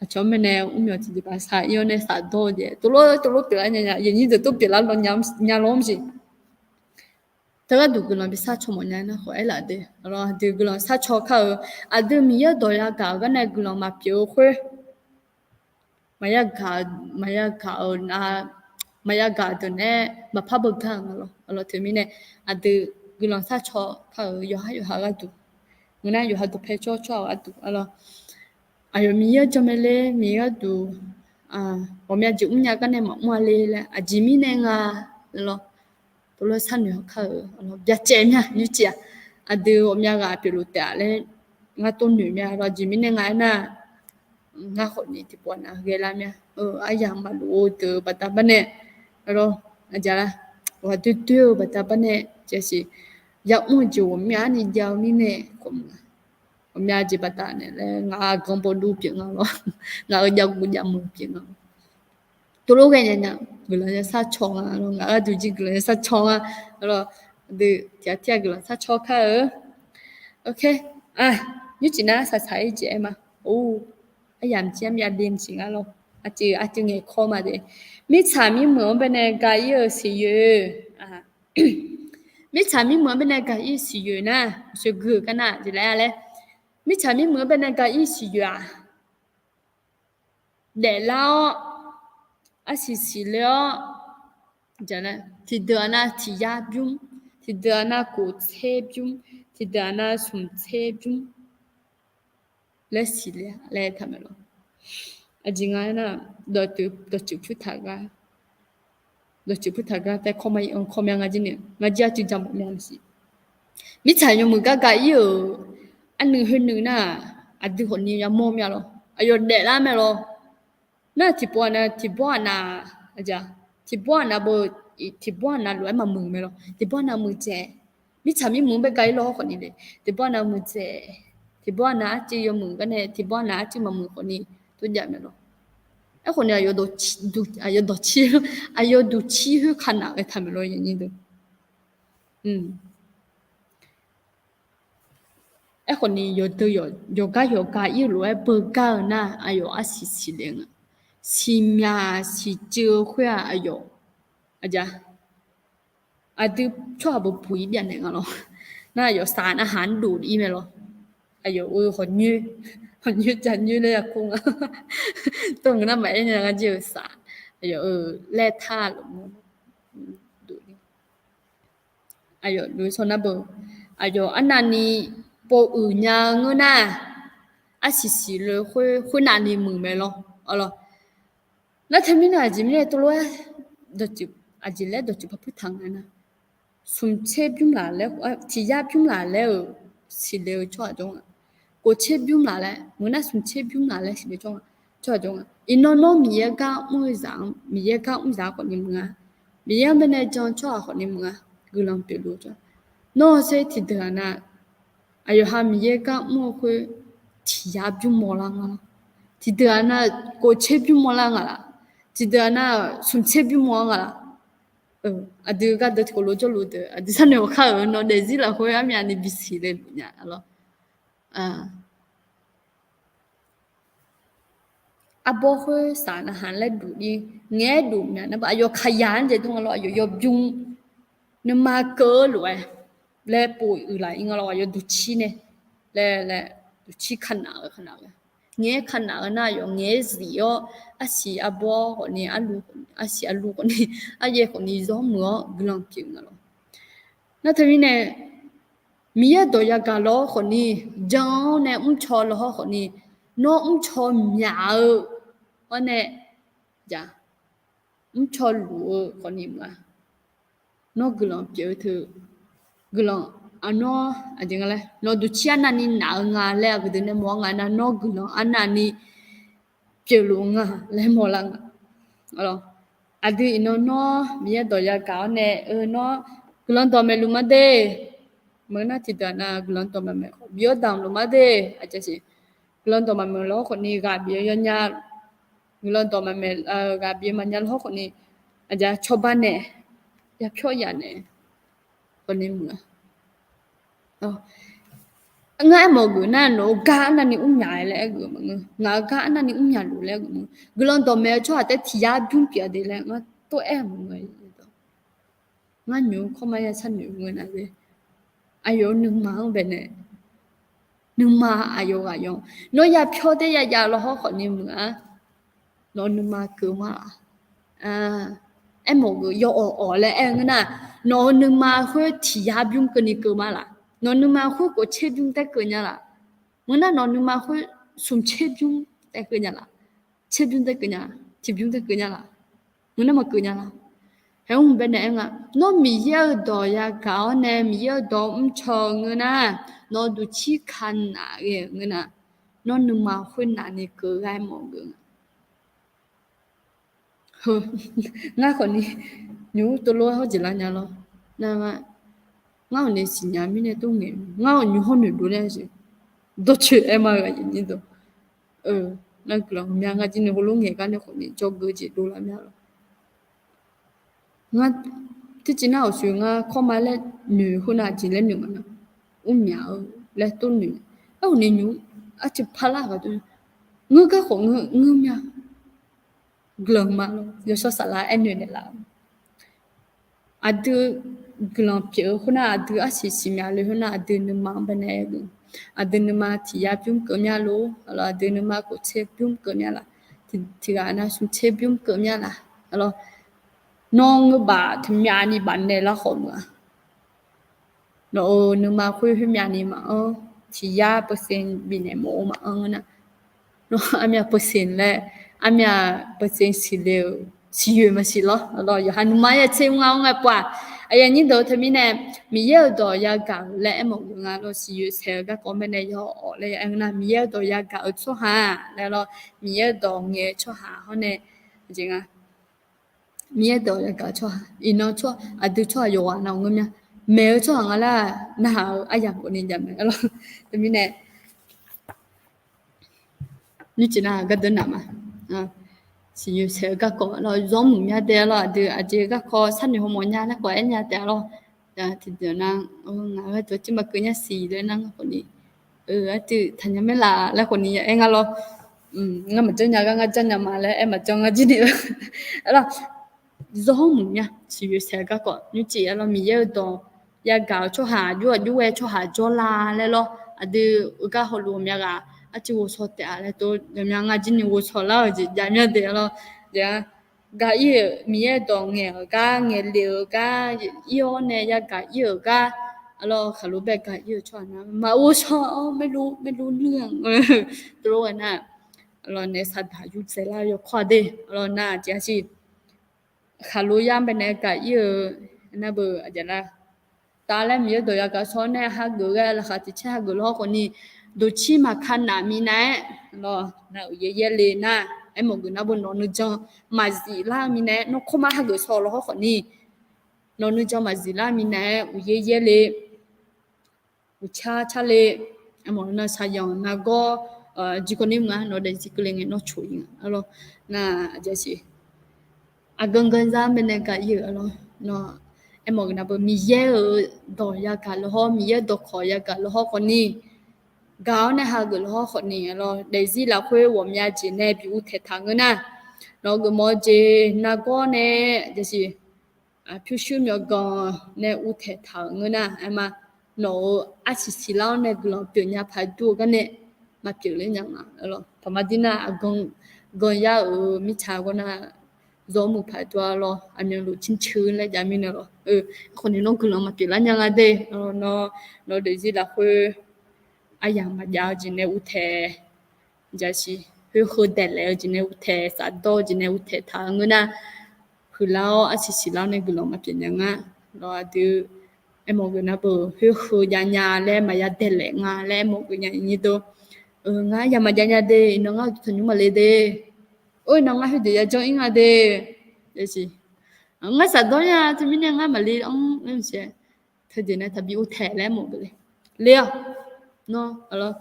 aqcawq-anr baenae mrmyawq tiqjeq baqsaq ir-awr nae safdawr-eu jeq tov lof tov lof pyeuflar nya nya, yawnyir deuq tov pyeuflar nya lawr mr jeq. Teu gharduq guiqlanq bi sar caw mawf nya nar khawf aerlaf de. Aqlawr aqdui guiqlanq sar caw kar-euq, aqdui Miqyaer dawq yagaq-euq gar nae guiqlanq maqpyeuf-eu khoer, maqya gaq, maqya gaq-euq na, maqya gaq deuq nae maqpar beugar-euq nga lawr. Aqlawr teumirnae aqdui guiqlanq sar caw kar-euq yawqhar yawqha gharduq, ngeur nar yawqha dawqpae cawr cawr-euq gharduq, aqlawr aqyawf Miqyaer-anr janmae ler Miqyaer gharduq ghawqmya jeq mrnya gar nae maqmr-a ler laer aqjeq mirnae nga lawr. Tov lof sar noeq-awr kar-euq byacaevmya nymrcif-aq Aqdui ghawqmya ghaq pyeufluf taef-a laer ngar tov noeq mya lawr. Aqjeq mirnae nga aernar, ngar khawf ni tiqpawf nav ghaelar mya. Aryamq maqlof-eu deuq-eu baqda barnae, lawr, aqjeq lar, ghaqdoer doer-eu baqda barnae, jasiq, yamr-eu jeq ghawqmyani jav-eu mirnae khawf maqnga. Ghawqmya jeq baqda nae laer ngaq ganbawduv pyeuf nga lawr. Ngaq-euq javguv javmeuq pyeuf nga lawr. Tov lof ghae nya nya, guiqlanq yasar caw nga lawr. Ngaq gharduq jir guiqlanq yasar caw nga lawr. Aqdui tiq ghaq tir-aq guiqlanq sar caw kar-eu. Ok, nymrcif nar saqsaq-ir jeq aer ma. Or, aryamq jir armyav de maqsiq nga lawr. Aqceuq aqceuq ngaeqkawr ma de. Mirtsaq mirmuiq-anr baenae ga-ir-euq siqyoeq. Mirtsaq mirmuiq-anr baenae ga-ir siqyoeq nar, sheuqgui-euq gar nar jeq laer-a laer, mirtsaq mirmuiq-anr baenae ga-ir siqyoeq-aq, daeflar-awr, arsiq siqle-awr, tiqdeuq-aq nav tiq yar bymr, tiqdeuq-aq nav kof tser bymr, tiqdeuq-aq nav smq tser bymr laer siqle-a laer taqmaeq lawr. Aqjeq nga aernar, dawqtsuif pyur taq gar, dawqtsuif pyur taq gar tae kawrma-ir anr kawrmya nga jir nae, ngar jir arcuiv ja mawf mya maqsiq. Mirtsaq yawmuiq gar ga-ir-euq arnuiv khoernuiv nar, aqdui khawf ni yamawr mya lawr. Aqyawf daeflar mae lawr. Nar tiqpov-aq nav tiqbawr aqnav, aqjeq, tiqbawr aqnav beu, tiqbawr aqnav lof-aer maqmuiq mae lawr. Tiqbawr aqnav muiqdzaeq. Mirtsaq mirmuiq-anr bae ga-ir lawr khawf ni le, tiqbawr aqnav muiqdzaeq. Tiqbawr aqnav arcuiv yawmuiq gar nae tiqbawr aqnav arcuiv maqmuiq khawf ni tov jav mae lawr. Aerkhawf ni aqyawf dawqtsuif, aqyawf dawqtsuif khoer kaq naq ghae taqmaeq lawr. Aerkhawf ni yawqdeuq yawqgar yawqgar ir-eu lof-aer beugar-eu nar, aqyawf arsiq siqle nga. Siqmyaq siqcuiv-eu khoer-aq aqyawf, aqjeq, aqdui tsawrhaq beuq buq-ir byav naeq nga lawr. Nar aqyawf saq nav haq-anr dov-ir mae lawr. Aqyawf-euq hawq nyoer, hawq nyoer ja nyoer laer yakur nga. Tov ngeur nar maqaer nya ngar jir-euq saq, aqyawf-euq laer tar laf mawr dov-ir. Aqyawf lof-aer sawr nar beu, aqyawf arnavni pov uiq nya-eu ngeur nar, arsiq siqle khoer khoernavni muiq mae lawr. Nar teumirnae aqjeq mirnae tov lof-aer, aqjeq laer dawqtsuif paq puir taq nga nar, smq tser bymr laf laer, tiq yar bymr laf laer-euq siqle-eu tsawrhaq jawr nga. Kof tser bymr laf laer, meuq nar smq tser bymr laf laer siqle tsawrhaq jawr nga. Iqnan nawr Miqyaer gar mr-eu zaq-anr, Miqyaer gar mr zaq-anr khawf ni muiq-a. Miqyaer-anr baenae jan-eu tsawrhaq khawf ni muiq-a. Guiqlanq pyeufluf-eu tsawrhaq. Nawr-eu sher tiqdeuq-aq nav, aqyawf ha Miqyaer gar mr-eu khoer tiq yar bymr mawrlar nga lawr. Tiqdeuq-aq nav, kof tser bymr mawrlar nga laf. Tiqdeuq-aq nav, smq tser bymr mawrlar nga laf. Aqdui gardeuv tiqkawv lof jawrluf deuq aqdui sharnoeq mawf kar-euq nawq daefzir lafkhoer armyavni bisiq le luf nya lawr. Arbawr khoer saq nav haq laer duf-ir ngaeq-aer duf mya nar beu aqyawf kaqyaq-anr jaeq dmr nga lawr. Aqyawf yawbymr nuima keuv-eu lof-aer laer pov uiq laf-ir nga lawr. Aqyawf duqcir nae laer laer duqcir kanaf-eu kanaf-eu ngaeq-aer kanaf-eu nar aqyawf ngaeq-aer zif-awr arsiq arbawr khawf ni, arsiq arlu khawf ni, aryaer khawf ni zawr muiq-awr guiqlanq pyeuf nga lawr. Nar teumirnae Miqyaer dawq yagaq lawr khawf ni, jan-awr nae mrcaw lawhawr khawf ni, nawr mrcaw myaq-eu, awr nae, ja, mrcaw luf-eu khawf ni ma. Nawr guiqlanq pyeuf-eu teu, guiqlanq, aqnawr aqjeq nga laer nawq duqcir arnavni naf-eu nga laer aqgeu deuq nae mawr-awr nga nar nawr guiqlanq arnavni pyeufluf nga laer mawrlar nga. Aqdui iqnan nawr Miqyaer dawq yagaq-awr nae, eu, nawr guiqlanq dawqmaeq luf ma de. Meuq nar tiqdeuq nav guiqlanq dawq maqmaeq, bif-awr damq luf ma de. Aqjeq siq, guiqlanq dawq maqmaeq lawhawr khawf ni ghaq bif-eu yawnya, guiqlanq dawq maqmaeq, ghaq bif-eu maqnya lawhawr khawf ni, aqjeq cawba naeq, yapyawr yaf naeq, khawf ni muiq-a. Ngar aermawf geuf nar nawq-eu gar arnavni mrnya laer aergeuf maqngeur. Ngaq-eu gar arnavni mrnya luf laer aergeuf maqngeur. Guiqlanq dawqmaeq-eu tsawrhaq taef tiq yar bymr pyeuf-a de laer ngar tov-aer maqngeur. Ngar nymq-eu kawrma ya sharnoeq ngeur nar-eu, aqyawf-euq nuima-anr baenae, nuima aqyawf ghaq yawr, nawr yapyawr taer yajav lawhawr khawf ni muiq-a. Nawq-eu nuima keuv ma laf? Aermawf geuf yawawq awq laer aer-eu ngeur nar, nawq-eu nuima khoer tiq yar bymr keuvni keuv ma laf? Nawq-eu nuima khoer kof tser bymr taer keuv nya laf? Meuq nar nawq-eu nuima khoer smq tser bymr taer keuv nya laf? Tser bymr taer keuv nya, tiq bymr taer keuv nya laf? Meuq nar maqkeuv nya laf? Haeq mr baenae aer nga, nawr Miqyaer-euq dawq yagaq-awr nae Miqyaer-euq dawq mrcaw-eu ngeur nar, nawr duqcir ka naf ghae-euq ngeur nar, nawr nuima khoer navni keuv ghae mawf geuf nga. Heu, ngar khawfni nymq-mr tov lof-aer hawr jeq lar nya lawr. Nar, ngar khawfni siqnya mirnae tov ngaeq, ngar-awq nymq hawr noeq dov laer jeq dawrcoeni aer ma-eu aqyuif nyir deuq. Nar guiqlanq mya ngar jir ni heulof ngaeq gar nae khawfni jawrgeuf jeq dovlar mya lawr. Ngar, tiqjeq nar awqsoeq ngar kawrma laer noeq khoernav jeq laer noeq nga nar, mrmyaq-eu laer tov noeq. Aerkhawfni nymq-mr arciv parlar gaq dov, ngeur gar khawf ngeur, ngeur mya. Guiqlanq ma lawr, yawshawr saflar aernoeq naeqlaf-eu aqdui guiqlanq pyeuf-eu khoernar, aqdui arsiq siqmya le khoernar, aqdui nuima-anr baenae aer-eu, aqdui nuima tiq yar bymr keuv mya lor, aqlawr aqdui nuima khof tser bymr keuv mya laf, tiq ghaq nav smq tser bymr keuv mya laf, aqlawr nawr ngeur baf taqmyavni baf naeq lar khawf meuq-a. Nawq-euq nuima khoer khoermyavni maqanr, tiq yar percent bifnaeq mawf-eu maqanr nar, nawr armyav percent laer, armyav percent siqle-euq siqyoeq maqsiq lawr. Aqlawr yawqha nuima ya tser mr nga-awr ngae pov-aq, aqyuif nyir deuq teumirnae Miqyaer-euq dawq yagaq-euq laer aermawf geuf nga lawr. Siqyoeq saeq-eu garkawv baenae yaw-awq laer aer nar, Miqyaer-euq dawq yagaq-eu tsawrhaq laer lawr, Miqyaer-euq dawq ngaeq-eu tsawrhaq hawr nae, jeq nga Miqyaer dawq yagaq-eu tsawrhaq, iqnan tsawr aqdui tsawrhaq yawqghaq nav-awq ngeur mya. Maeq-eu tsawrhaq nga laer narhaq-eu aryamq khawfni jav mae lawr. Teumirnae nyiqjeq nar gardeur naf ma. Siqyoeq saeq-eu garkawv lawr, zawr muiq mya dae lawr, aqdui aqjeq garkawv sharnoeq hawmawf nya laer khawf aer nya taef-a lawr. Tiqdeuq nar, ngaq gharduq aqjeq maqkeuv nya siq laer nar ngar khawfni, aqjeq taqnya maerlaf laer khawfni aer nga lawr. Ngar maqjanr nya gar ngar janr nya ma laer aer maqjanr ngar jir ni-eu. Aqlawr, zawr muiq mya siqyoeq saeq-eu garkawv nymrcif-a lawr, Miqyaer-euq dawq yagaq-eu tsawrhaq, aqjox aqjox ghae tsawrhaq jawrlar laer lawr, aqdui-eu gar hawluf ghawqmya ghaq arciv ghovshaw taef-a laer tov ghawqmya ngar jir ni ghovshaw lar-euq jeq jav mya dae lawr. Gaq-ir-euq Miqyaer-euq dawq ngaeq-euq gar, ngaeqlef-euq gar, ir-awr nae yagaq ir-euq gar, aqlawr khaqlo bae gaq ir-euq tsawrhaq nar maqghovshaw-awr maerlur maerlur nuir-a. Tov lof ghae nar, aqlawr nae saqdaq yurdzae lar-eu yawkawr-a de, aqlawr nar aqjeq arsiq khaqlo yar baenae gaq ir-eu nar beu aqjeq lar. Taf laer Miqyaer-euq dawq yagaq-eu tsawrhaq nae hageuf ghae laqkhaq tiq caer hageuf lawr khawfni, doqcir maqka naf minav-aer lawr, nar uqyaer yaerle nar, aermawf geuf nar beu nawq nuijan maqzif lar-eu minav-aer, nawr kawrmar hageuf shaw lawr hawr khawfni, nawq nuijan maqzif lar minav-aer uqyaer yaerle uqcar carle, aermawf nar shaqyanq nargawr, jir kawv ni mr nga, nawq daefzir keuvle ngae nawr coq-ir nga lawr. Nar aqjeq siq aqgan ganzar baenae gaq ir-euq lawr. Nawr aermawf geuf nar beu Miqyaer-euq dawq yagaq lawr hawr, Miqyaer-euq dawqkawq yagaq lawr hawr khawfni, gaq-awr nae hageuf lawr hawr khawfni, aqlawr daefzir lafkhoer ghawqmya jeq nae bi uvtaeq taq-eu ngeur nar, nawq-eu geufmawf-eu jeq nargawr nae, aqjeq siq pyurshuir myawqganq nae uvtaeq taq-euq ngeur nar, aerma, nawq-euq arsiq siqlar-awr nae guiqlanq pyeufnya paq dur-eu gar nae maqpyeuf ler nya nga. Taqmadir nar aqgan, gan yar-euq mirtsaq ghawr nar, zawr muiq paq dur-a lawr, aqmyanluf ciqcur laer jav mirnae lawr. Aerkhawfni nawr guiqlanq maqpyeuf lar nya nga de. Nawr, nawr daefzir lafkhoer aryamq maqjav-eu jeq nae uvtaeq, jaqsiq khoerkheu daeqlaef-eu jeq nae uvtaeq, safdawr-eu jeq nae uvtaeq taq-eu ngeur nar, huiqlar-awr arsiq siqlar-awr nae guiqlanq maqpyeuf nya nga. Lawr aqdui aermawf geuf nar beu khoerkheu javnya laer maqya daeqlaef nga laer aermawf geuf nya nyir deuq. Ngar ya maqjav nya de, iqnan ngar uqduq tanqnymr maqle de. Or, iqnan ngar khoerdeuq yajanr-ir nga de. Jaqsiq ngar safdawr nya teumirnae ngar maqle anr laer maqsiq, teujeq nae taqbi uvtaeq laer mawf geuf le. Le-awq. Nawr, aqlawr,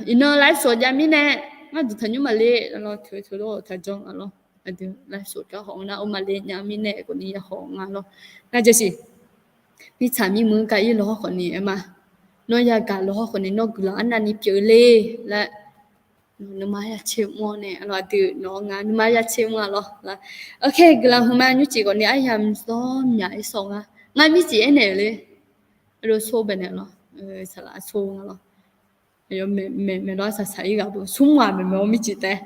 iqnan ไลฟ์สด jav mirnae, ngar uqduq tanqnymr maqle, aqlawr, teu teu lor taqjanr, aqlawr, aqdui ไลฟ์สด gar haw nar, or maqle nya mirnae khawfni ya haw nga lawr. Ngar jaqsiq mirtsaq mirmuiq-anr gaq-ir lawr hawr khawfni aerma, nawr yagaq lawr hawr khawfni nawr guiqlanq arnavni pyeuf le laer, nawq nuima ya tser mr-awr nae, aqlawr, aqdui nawq-eu nga nuima ya tser mr-a lawr. Ok, guiqlanq hmq ma nymrcif khawfni aryamq zawr myaq-ir sawq nga. Ngar mircif aernaeq-euq le. Aqlawr, sor baenaeq lawr, saqlaq sor nga lawr. Aqyawf maeq maeq lawr saqsaq-ir ghaq beu smr ghaq maeqmaeq-awr mircif taef.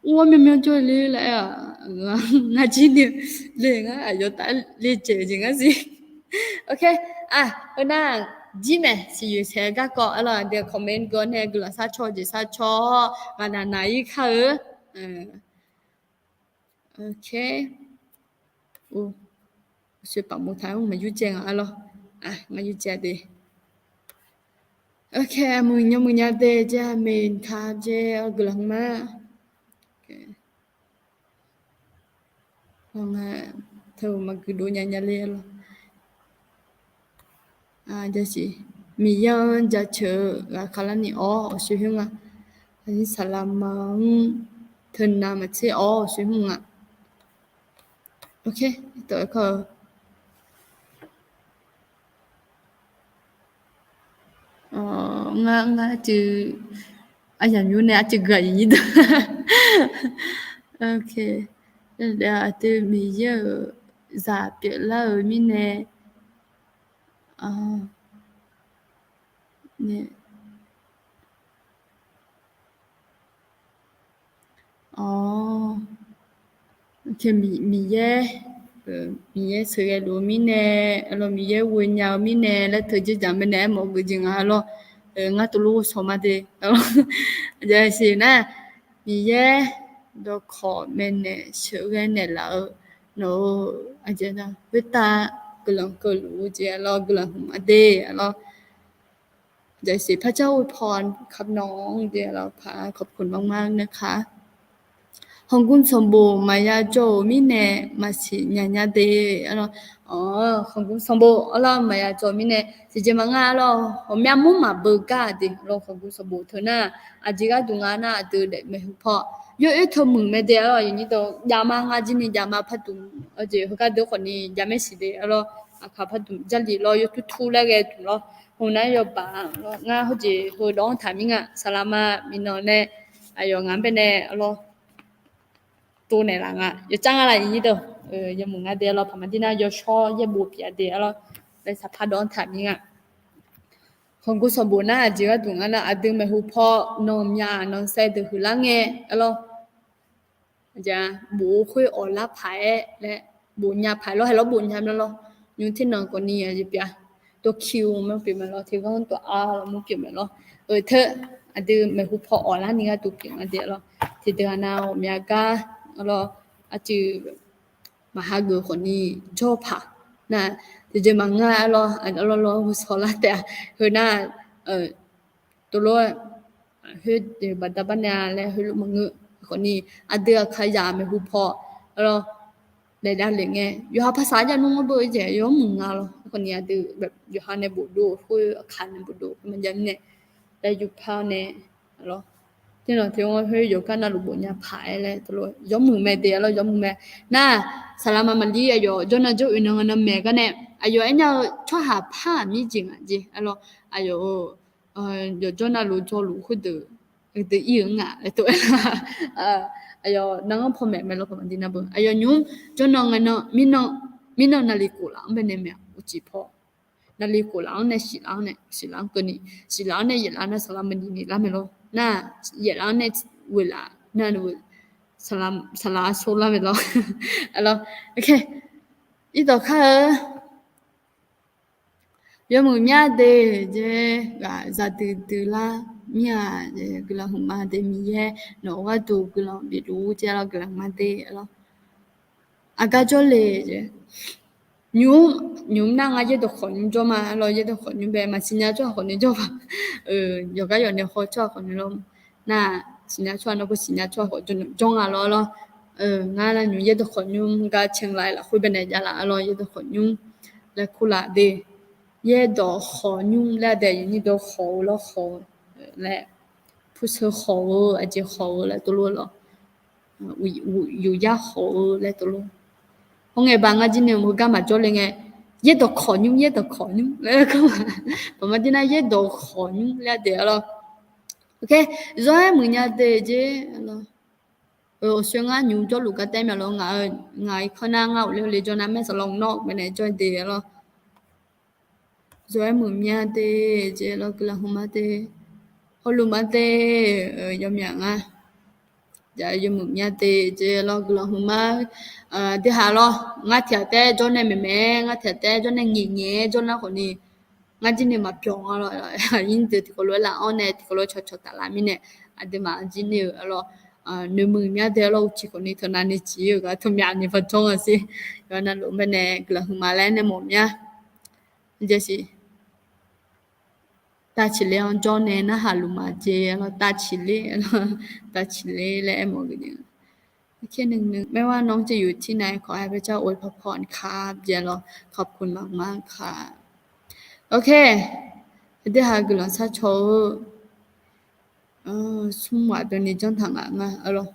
Ur-awr myawmyawr jawr-ir le laer-aq, ngar jir ni le ngar aqyawf taf le jeq jeq ngar siq. Ok, aq, heunar, jir maeq siqyoeq saeq garkawv aqlawr aqdui-aq comment geur nae guiqlanq sharcaw jeq sharcaw-awr ghaqnaq naq-ir kar-eu. Ok. Or, ช่วยปักหมุด taq-aer maqyur jae ngaq-a lawr. Ngar yur jae de. Ok, muiq nya muiq nya de jeq, aqmeq taq jeq, guiqlanq hmq ma. Ngar teu maqgui dov nya nya le lawr. Jaqsiq, Miqyaer-anr jaceuq-eu ghaqkhav larni awr awqshoe hmq nga. Aqnyir saqlaqma-anr teunav maqtser awr awqshoe hmq nga. Ok, tawf-aer kar-eu. Ngar ngar arcuiv, aryamq nymr nae arcuiv guiqlanq yir deuq. Ok, aqdui Miqyaer-euq zaq pyeuflar-euq mirnae, Awr, Miqyaer, Miqyaer sheuqghae luf-eu mirnae, aqlawr Miqyaer ghoe nya-eu mirnae laer teu jeqjaq mae nae aermawf-eu geuf jeq nga lawr. Ngar tov lof ghovshaw ma de. Jaqsiq nar, Miqyaer dawqkawq maeqnaeq sheuqghae naeqlaf-eu nawq-euq aqjeq khoertav guiqlanq keuvluf-eu jeq lawr, guiqlanq hmq ma de lawr. ขอบคุณมากๆ นะคะ Khanqgmr sanqbof maqya jawr-euq mirnae maqsiq nya nya de. Khanqgmr sanqbof arlawr maqya jawr-eu mirnae tiqjeq maqngeur arlawr, ghawqmya mur maqbeu gar de lawr. Khanqgmr sanqbof teu nar, aqjeq gharduq nga nar aqdui daef maeqhu paw yawoer teu muiq mae de arlawr. Yawnyir deuq javma nga jir ni javma pardmq, aqjeq heugar deuq khawfni javmaer siq de arlawr. Aqkaq pardmq Jarlif lawr, yawtur tur laer ghae dmq lawr. Hmq nar yawbaq lawr, ngar heujeq heudawq-anr taqmir nga. Saqlaqma miqnan nae aqyawf ngaq-anr baenae arlawr tov naeqlaf nga. Yawcar nga laf yawnyir deuq, yawmuiq nga de lawr. Paqma dir nar yawshawr yaerbof pyeuf-a de arlawr. Laer saqpar dawq-anr taqmir nga. Khanqgmr sanqbof nar aqjeq gharduq nga nar, aqdui maeqhu paw nanqmyaq nanqsaev deuq huiqlar ngae arlawr, bof-eu khoer awqlar paq-aer laer, bofnya paq-aer lawr, haelawr bofnya mya lawr. Nymr ter nanq khawfni aqjeq pyeuf-a, dawqkiq-eu mr pyeuf mae lawr, tiqghanr dawq-a lawr mr pyeuf mae lawr. Teu, aqdui maeqhu paw awqlar ni gharduq pyeuf nga de lawr. Tiqdeuq-aq nav ghawqmya gar lawr, aqcuiv maqhageuf khawfni jawr paq nar, tiqjeq maqngeur-a lawr. Aqlawr lawr ghovshaw lar taef-a. Heu nar, tov lof-aer khoer baqda barnae-a laer heulof maqngeur khawfni, aqdui aqkaq yaq maeqhu paw lawr, daef davlef ngae yawqha paqsaq arjav nmr-anr beu-eu jeq yawmuiq nga lawr. Khawfni aqdui yawqha nae bofdov-eu khoer aqkaq nae bofdov-eu khoer maqjav mirnae, laer yupar nae lawr, ternawq ternawr khoer yawqgar navluf bofnya paq-aer laer tov lof yawmuiq mae de lawr, yawmuiq mae. Nar, saqlaqma maqlir aqyawf jawrnan jawr oeq nan nan maeq gar nae, aqyawf aernya-eu tsawrhaq par-aq mir jeq ngaq jeq arlawr. Aqyawf-euq yawqjawr navluf jawrluf khoerdeuq, deuq ir-euq ngaq laer tov-aer lar. Aqyawf nan-anr paw maeq mae lawr, paqma dir nar beu aqyawf nymr jawrnan ngae nan mirnan, mirnan naqli khof laf-anr baenae maeq-a uqcif paw. Naqli khof laf-anr nae siqlaf nae, siqlaf-anr keuvni, siqlaf-anr nae yaeflaf nar saqlaq maqnif nif lar mae lawr. Nar, yaeflaf-anr nae ghoelaf nar, saqlaq saqlaq arso lar mae lawr. Arlawr, ok. Irdawq kar-eu yawmuiq mya de jeq, ghaq zaqdui dui lar mir-aq, guiqlanq hmq ma de Miqyaer nawq-eu gharduq guiqlanq bifluf-ur jeq lawr, guiqlanq hmq ma de lawr. Aqgar jawrle jeq, nymq, nymq nar ngar yaerdawq khawf nymr jawr ma lawr, yaerdawq khawf nymr bae maqsiqnya tsawrhaq khawf nymr jawr ma. Yawqgar yawq nae haw tsawrhaq khawf nymr lawr. Nar, siqnya tsawrhaq nawr beu siqnya tsawrhaq khawf jawr nga lawr lawr. Ngar nar nymq yaerdawq khawf nymr gar cae lae lafkhoer baenae javlaf lawr, yaerdawq khawf nymr laer kurlaf de. Yaerdawq khawf nymr laer dae yawnyir dawq khawf-eu lawr khawf-eu laer, purseu khawf-eu, aqjeq khawf-eu laer tov lof lawr. Yufyar khawf-eu laer tov lof. Hawr ngae ba ngar jir ni meuq gar maqjawr le ngae, yaerdawq khawf nymr, yaerdawq khawf nymr laer kur-a. Paqma dir nar yaerdawq khawf nymr laer dae lawr. Ok, zawr-aer muiqnya de jeq lawr. Awqshoe ngar nymq jawrluf gar taef mya lawr, ngaq-eu, ngaq-i kawr nar ngar ghofler le jawr nar maer saqlaq nawr baenae jawr de lawr. Zawr-aer muiqmya de jeq lawr, guiqlanq hmq ma de. Hawluf ma de, yawmyaq ngar yawmuiq mya de jeq lawr, guiqlanq hmq ma. Deuhaq lawr, ngar tiq ghaq taef jawr nae maeqmaeq-aer, ngar tiq ghaq taef jawr nae ngaeqngaeq-aer jawr nar khawfni, ngar jir ni maqpyawq nga lawr. Aqnyir deuq tiqkawv lof-aer laf-anr nae tiqkawv lof-aer cawqcawq taf laf mirnae, aqduimaf jir ni-eu lawr, noeqmuiq mya dae lawr, uqcif khawfni teu navni ciq-ir-euq gar teu myavni par jawr-a sir. Yawqha navluf baenae guiqlanq huiqma laer nae mawf mya. Jasiq tavciqler-anr jawr nae narhaq luf ma jeq lawr, tavciqler, tavciqler laer aermawf geuf jeq. โอเค หนึ่งหนึ่ง ไม่ว่าน้องจะอยู่ที่ไหน ขอให้พระเจ้าอวยพรครับ jeq lawr ขอบคุณมากๆ ครับ โอเค aqdui haq guiqlanq sharcaw-eu smr ghaq dawni janr taq ngaq nga lawr.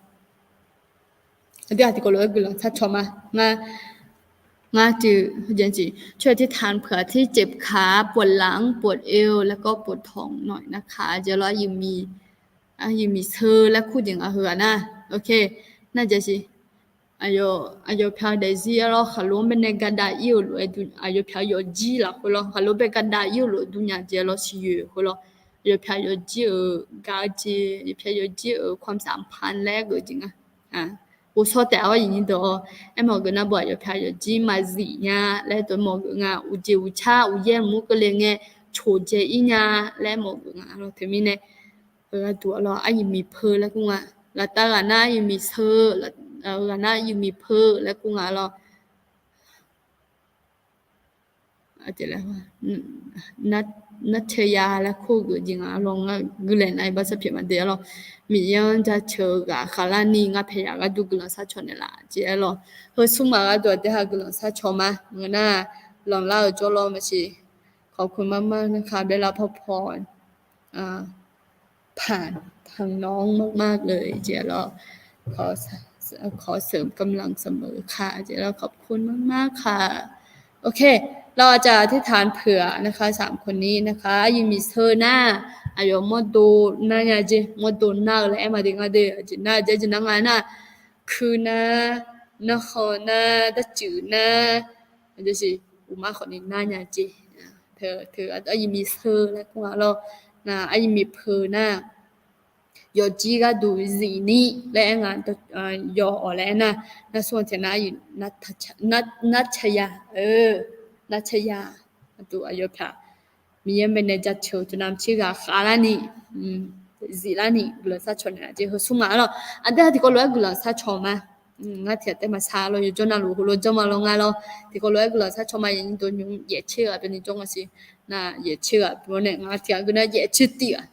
Aqdui haq tiqkawv lof-aer guiqlanq sharcaw ma. Ngar, ngar tiq, ช่วยอธิษฐานเผื่อที่เจ็บขา ปวดหลัง ปวดเอว แล้วก็ปวดท้องหน่อยนะคะ jeq lawr, aqyuif miq, aqyuif miq sheu laer kur jeq nga heughaq nar. โอเค nar jasiq aqyawf pyaq daefzir-aer lawr, khaqlo-anr baenae gadav ir-euq lof-aer, aqyawf pyaq yawfjir lafkhoer lawr, khaqlo bae gadav ir-euq lof-aer durnya jeq lawr siqyoeq khoer lawr, aqyawf pyaq yawfjir-euq gar-eu jeq, aqyawf pyaq yawfjir-euq ความสัมพันธ์ laer geuf jeq nga. Ghovshaw taef-awr aqyuif nyiq deuq-awr aermawf geuf nar, bawq aqyawf pyaq yawfjir maqzif nya laer dawq mawf geuf nga. Uqjeq uqcar uqyaer mur keuvle ngae, coqdzae ir nya laer mawf geuf nga lawr. Teumirnae, gharduq-a lawr, aqyuif miq peu laer kur nga. Laftav ghaq nar aqyuif miq sheu, ghaq nar aqyuif miq peu laer kur nga lawr. Nar, narteuya laer kur geuf jeq nga lawr. Ngar guiqlanq nav-iq bar sarpyaeq maqde-a lawr. Miqyaer-anr jaceuq-eu ghaq khavlarni ngar paeqyaq gharduq guiqlanq sharcaw naeqlaf jeq-aer lawr. Heu smr ghaq gharduq aqdui haq guiqlanq sharcaw ma. Ngeur nar, lanqlar-euq jawrlawr maqsiq. ขอบคุณมากๆ นะคะ ได้รับพระพร ผ่านทางน้องมากๆ เลย jeq lawr, ขอเสริมกำลังเสมอค่ะ jeq lawr, ขอบคุณมากๆ ค่ะ โอเค เราอาจจะอธิษฐานเผื่อนะคะ สามคนนี้นะคะ aqyuif miq sheu nar, aqyawf mawrdo nar nya jeq, mawrdo nar-eu laer aer ma de nga de, aqjeq nar, aqjeq nar nga nar, kuir nar, narkhan nar, darcuif nar, jasiq uqmar khawfni nar nya jeq. Teu aqyuif miq sheu laer kur nga lawr. Nar aqyuif miq peu nar, yawfjir gharduq zifni laer aer nga, yawf-awq laer aer nar, nar smr-anr tiq nar, narcaya, narcaya, aqduq aqyawf pyaq Miqyaer baenae jaceuq-eu teu navmaqtser ghaq khavlarni, ziflarni guiqlanq sharcaw naeq-a jeq heu smr nga lawr. Aqdui haq tiqkawv lof-aer guiqlanq sharcaw ma. Ngar tiq ghaq taef maqshar lawr, yawjawr navluf heulof janr ma lawr nga lawr. Tiqkawv lof-aer guiqlanq sharcaw ma, yawnyir dov nymr yaeq tser ghaq byanni jawr nga siq. Nar yaeq tser ghaq byanni nga tiq ghaq gui nar yaeq tser tiv-aq.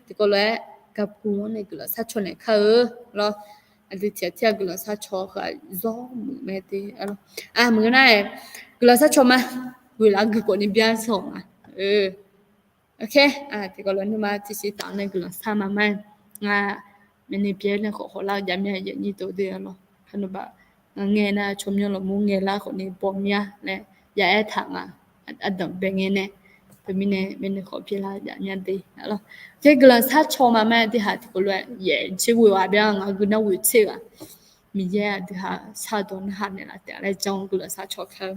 Tiqkawv lof-aer gaqbu-anr nae guiqlanq sharcaw naeq kar-eu lawr. Aqdui tiq ghaq tiq ghaq guiqlanq sharcaw heu-aq zawr muiq mae de. Maqngeur nar-aer guiqlanq sharcaw ma. Ghoeqlaf gui khawfni byarsawq ma. Tiqkawv lof-aer nuima tiqsiq taf-anr nae guiqlanq shar ma ma. Ngar maeqnaeq byaer nae khawf khawf lar-eu jav mya, yawnyir dov de-a lawr. Kharnov baf ngar ngae nar tsawrmyanr lafmur ngae lar khawfni baw mya laer ya aer taq nga. Ardanq bae ngae nae, teumirnae maeqnaeq khawf byaer lar jav mya de-a lawr. Teu guiqlanq sharcaw ma ma. Aqdui haq tiqkawv lof-aer yaeq tser ghoe-aq byaer nga gui nar ghoe tser-aq, Miqyaer aqdui haq shardawq narhaq naeqlaf taef laer jan guiqlanq sharcaw kar-eu.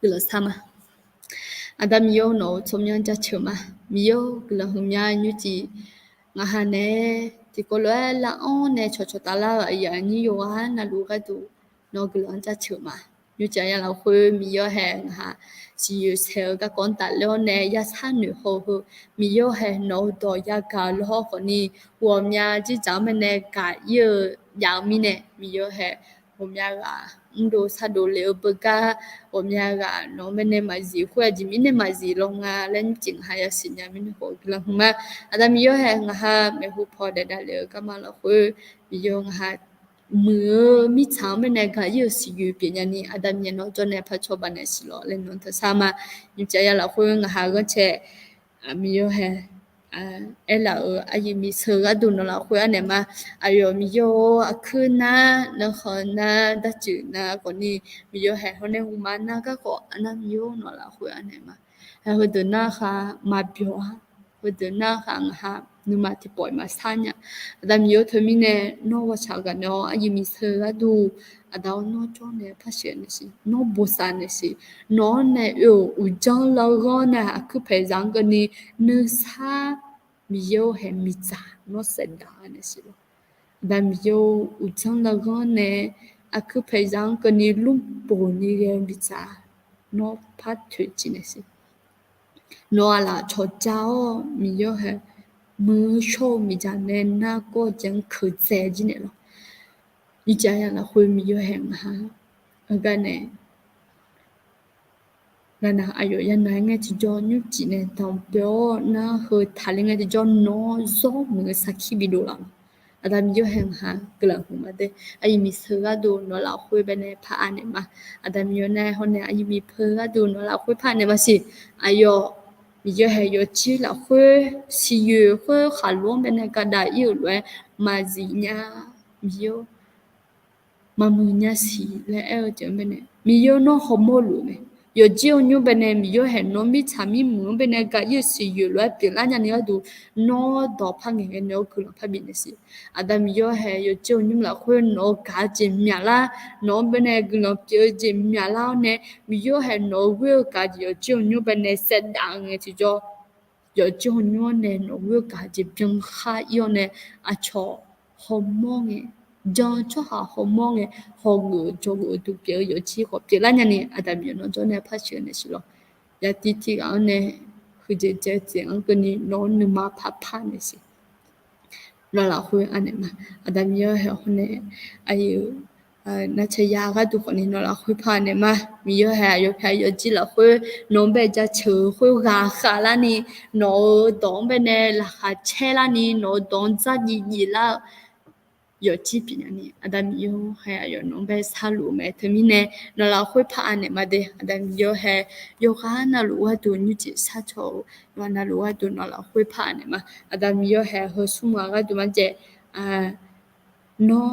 Guiqlanq shar ma. Aqda Miqyaer-or, nawq-euq tsawrmyanr jaceuq ma. Miqyaer-or, guiqlanq huiqmya nymrcif ngaq ha nae tiqkawv lof-aer lar-anr nae cawqcawq taflar-euq aqyuif aqnyir yawqghaq navluf gharduq nawq-eu guiqlanq-anr jaceuq ma. Nymrcif aqyawf lafkhoer Miqyaer-or hae ngaq ha siqyoeq saeq-eu garkawv-anr tafler-awr nae yarsar noeqhaw-eu heu, Miqyaer-or hae nawq-eu dawq yagaq-eu lawr khawfni ghawqmya dzerdzaq-anr baenae gaq-ir-eu jav-eu mirnae, Miqyaer-or hae ghawqmya ghaq mrdov shardov lef-eu beugar, ghawqmya ghaq nawq-anr baenae maqzif khoer aqjeq mirnae maqzif law nga laer nymrcif ngaq ha yasiq nya mirnae khawf guiqlanq huiqma. Aqda Miqyaer-or hae ngaq ha maeqhu paw daef davlef-eu garma lafkhoer Miqyaer-or ngaq ha muiq-eu mirtsaq-anr baenae gaq-ir-euq siqyoeq pyeufnya ni Aqda Miqyaer nawq-anr jawr nae par cawba naeq siq lawq laer nawq-anr taqshar ma. Nymrcif aqyawf lafkhoer ngaq ha ghanrcae Miqyaer-or hae aerlaf-euq aqyuif miqsheu gharduq nawq lafkhoer arnaeq ma. Aqyawf Miqyaer-or, aqkuir nar, narkhan nar, darcuif nar khawfni Miqyaer-or hae hawr nae hmqma nar garkawv arnar Miqyaer-or nawq lafkhoer arnaeq ma. Heudeuq narkhaq maqbyawq-a. Heudeuq narkhaq ngaq ha nuima tiqpawf-iq maqshar nya. Aqda Miqyaer-or, teumirnae nawr ghawqshaq ghaq naeq-awr aqyuif miqsheu gharduq Aqda-or, nawr jawr nae par sheuq naeq siq, nawr bosav naeq siq. Nawq-anr nae oe-euq uqdzanr larghanr nae aqkuir paeqzaq-anr keuvni nuisar Miqyaer-or hae miqdzaq nawr saevdaq naeq siq lawq. Aqda Miqyaer-or, uqdzanr larghanr nae aqkuir paeqzaq-anr keuvni lmrboq ni ghae-eu miqdzaq nawr par toeqciv naeq siq. Nawq aqlaf cawqja-awr Miqyaer-or hae muiq-eu shawr-eu miqdzaq nae nargawr jeq-anr keuqdzae jir naeq lawr. Nymrcif aqyawf lafkhoer Miqyaer haeq ngaq-anr heugar nae ngaq naq aqyawf yanav-aer ngae tiqjawr nymrcif nae danqbae-awr nar heu taqler ngae tiqjawr nawq-anr zawr muiq-eu sarkir bidov laf-awq. Aqda Miqyaer haeq ngaq-anr guiqlanq huiqma de. Aqyuif miqseu gharduq nawq lafkhoer baenae par anaeq ma. Aqda Miqyaer nae hawr nae aqyuif miqpeu gharduq nawq lafkhoer par anaeq ma siq. Aqyawf Miqyaer haeq yawqjir lafkhoer siqyoeq khoer khaqlo-anr baenae gadav ir-euq lof-aer maqzif nya Miqyaer maqmuiq nya siq laer aer-eu jeq-anr baenae Miqyaer nawr hawmawr luf-eu mae. Yawqjir-eu nymr baenae Miqyaer haeq nawr mirtsaq mirmuiq-anr baenae gaq ir-eu siqyoeq lof-aer pyeuflar nyani gharduq nawr dawq par ngaeq ngae nae-awr guiqlanq par bifnaeq siq. Aqda Miqyaer haeq yawqjir-eu nymr lafkhoer nawq-eu gaq-eu jeq myaqlar, nawq-anr baenae guiqlanq pyeuf-eu jeq myaqlar-awr nae Miqyaer haeq nawq-eu ghoer-eu gaq-eu jeq yawqjir-eu nymr baenae saevdav ngae tiqjawr yawqjir-eu nymr-anr nae nawq-eu ghoer-eu gaq-eu jeq byankhar ir-awr nae aqcawq hawmawr ngae, jan-eu tsawrhaq hawmawr ngae, hawgeuf-eu jawrgeuf-eu duq pyeuf-eu yawqjir khawf pyeuflar nyani Aqda Miqyaer nawr jawr nae par sheuq naeq siq lawr. Yaqtiv tiv ghaq-anr nae huiqdzaeq dzaeq-eu jeq-anr keuvni nawq-anr nuima par par naeq siq. Nawq lafkhoer anaeq ma. Aqda Miqyaer haeq hawr nae aqyuif narcaya gharduq khawfni nawq lafkhoer par anaeq ma. Miqyaer haeq aqyawf pyaeq yawqjir lafkhoer nawq-anr bae jaceuq-eu khoer ghaqkhav larni nawq-eu dawq-anr baenae laqkhaq caer larni nawq-eu dawq-anr dzardziv dziv lar-eu yawqjir pyeufnya ni Aqda Miqyaer haeq aqyawf nawq-anr bae sharluf-eu mae. Teumirnae nawq lafkhoer par anaeq ma de. Aqda Miqyaer haeq yawqghaq navluf gharduq nymrcif sharcaw-eu yawqghaq navluf gharduq nawq lafkhoer par anaeq ma. Aqda Miqyaer haeq heu smr ghaq gharduq marjaev nawr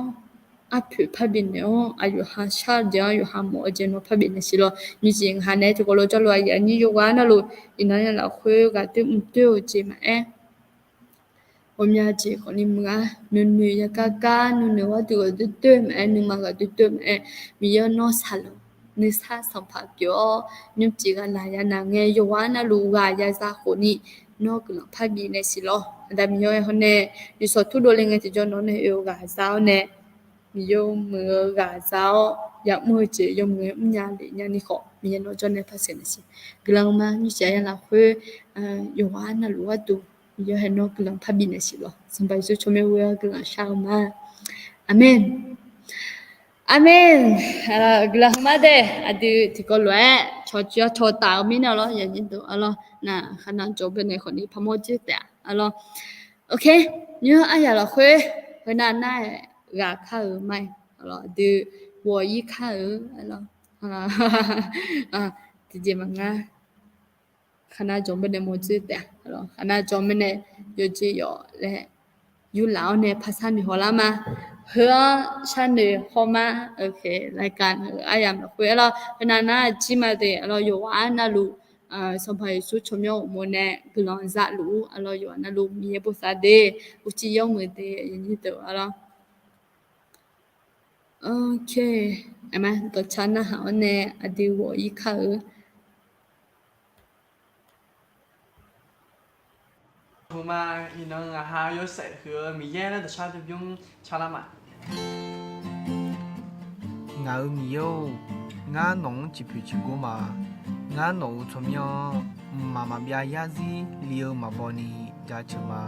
arpoeq parbi naeq-awr aqyawf ha shar-eu jeq-anr yawqha mawf-eu jeq nawr parbi naeq siq lawr. Nymrcif ngaq nae tiqkawv lof jawrluf aqyuif aqnyir yawqghaq navluf iqnan nya lafkhoer ghaq doer mq doer-eu jeq maqaer ghawqmya jeq khawfni muiq-ar. Nuinoeq yagar gar nuinoeq gharduq ghaq doer doer maqaer nuima ghaq doer doer maqaer Miqyaer nawr saqlaq nuisar sanqpaq pyeuf-awr nymrcif ghaq naq ya naq ngae yawqghaq navluf ghaq ya za khofni nawr guiqlanq parbi naeq siq lawr. Aqda Miqyaer hawr nae nuisawq turdov le ngae tiqjawr nawr nae oe-eu ghaq za-awr nae Miqyaer muiq-eu ghaq za-awr yamr-eu jeq yawmuiq-aer mrnya lef nyani khawf Miqyaer nawr jawr nae par sheuq naeq siq. Guiqlanq ma nymrcif aqyawf lafkhoer yawqghaq navluf gharduq Miqyaer haeq nawr guiqlanq parbi naeq siq lawr. Sanqpaq Yeqsur tsawrmyanr ghoe-awr guiqlanq shar-eu ma. Aqmeq. Aqmeq. Guiqlanq hmq ma de. Aqdui tiqkawv lof-aer cawqcawq cawqtaf-eu mirnae lawr yaqnyir deuq arlawr naq khaqnav jawq baenae khawfni parmawr dzoer taef-a arlawr. Ok, nymr aryaq lafkhoer heunav nar-aer ghaq kar-euq ma-aer arlawr aqdui ghawq-ir kar-euq arlawr tiqjeq maqngar khaqnav jawq baenae mawr dzoer taef-a arlawr khaqnav jawq baenae yawqjeq yawq laer yurlaf-awr nae par sharnoeq hawlar ma. Heu-anr sharnoeq hawr ma. Ok, รายการ heu aryamq lafkhoer arlawr heunav nar jir ma de arlawr yawqghaq navluf Sanqpaq Yeqsur tsawrmyanr uqmov nae guiqlanq zaluf-ur arlawr yawqghaq navluf Miqyaer bosav de uqcif yawmuiq de yaqnyir deuq arlawr. Ok, aqma dawqca narhaq-awr nae aqdui ghawq-ir kar-eu ma. Iqnan ngaq ha yawshaef huiq-eu Miqyaer laer dawqshar dui bymr calar ma. Ngaq-euq Miqyaer-or, ngar nawq-anr ciqpoeq ciqgor ma. Ngar nawq-euq tsawrmyanr-anr mqmaq maqbyav yarzir li-eu maqbaw ni jaceuq ma.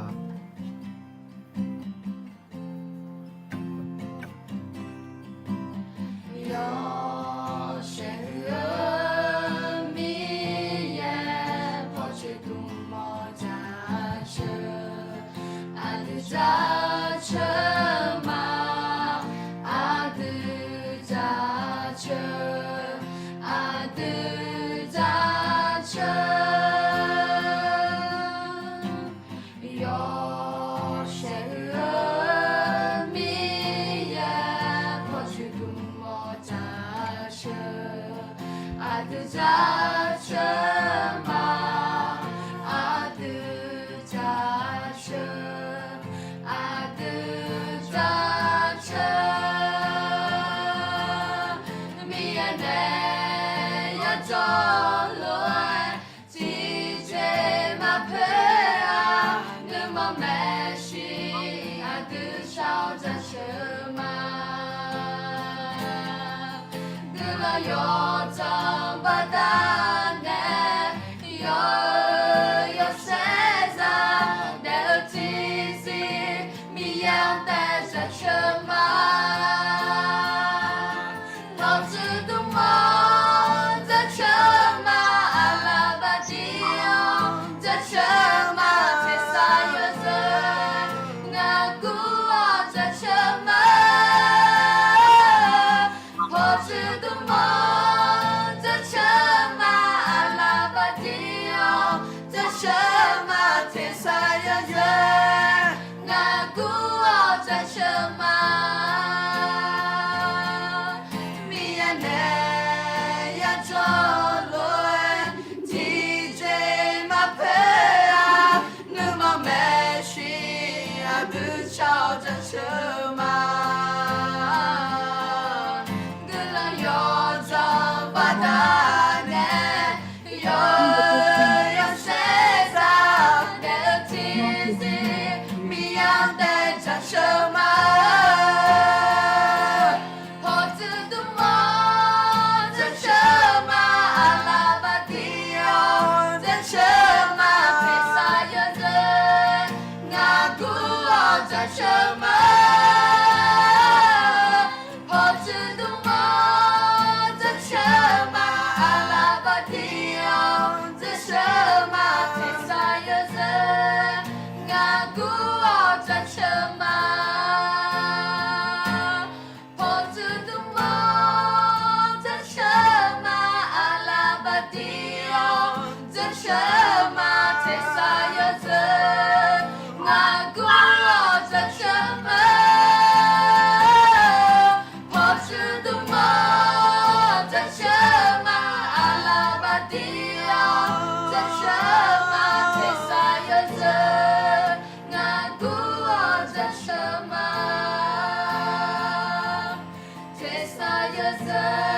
Yawshaef huiq-eu Miqyaer pawcoeq dmq mawf jaceuq, aqdui jaceuq ma, aqdui jaceuq, aqdui jaceuq. Yawshaef huiq-eu Miqyaer pawcoeq dmq mawf jaceuq, aqdui jaceuq ma, aqdui jaceuq, aqdui jaceuq. Miqyaer nae yajawr lof-aer tiqjeq maqpoeq-a, nuima maeqshi aqdui shar-awr jaceuq ma. Guiqlanq yawdzanq baqdanae yawr-eu yawshaef zaq daef-eu tiq jaceuq ma. Miqyaer nae yajawr lof-aer tiqjeq maqpoeq-a. Nuima maeqshi aqdui shar-awr jaceuq ma. Guiqlanq yawdzanq baqdanae yawqha yawshaef zaq daef-eu tiqjeq, Miqyaer-anr taef jaceuq ma. Pawqtsuif dmq-awr jaceuq ma. Aqlaf baqdir-awr jaceuq ma. Tersar yawzeu ngaq gur-awr jaceuq ma. Pawqtsuif dmq-awr jaceuq ma. Aqlaf baqdir-awr jaceuq ma. Tersar yawzeu ngaq gur-awr jaceuq ma. Pawqtsuif dmq-awr jaceuq ma. Aqlaf baqdir-awr jaceuq ma. Tersar yawzeu ngaq gur-awr jaceuq ma. Pawqtsuif dmq-awr jaceuq ma. Aqlaf baqdir-awr jaceuq ma. Tersar yawzeu ngaq gur-awr jaceuq ma. Tersar yawzeu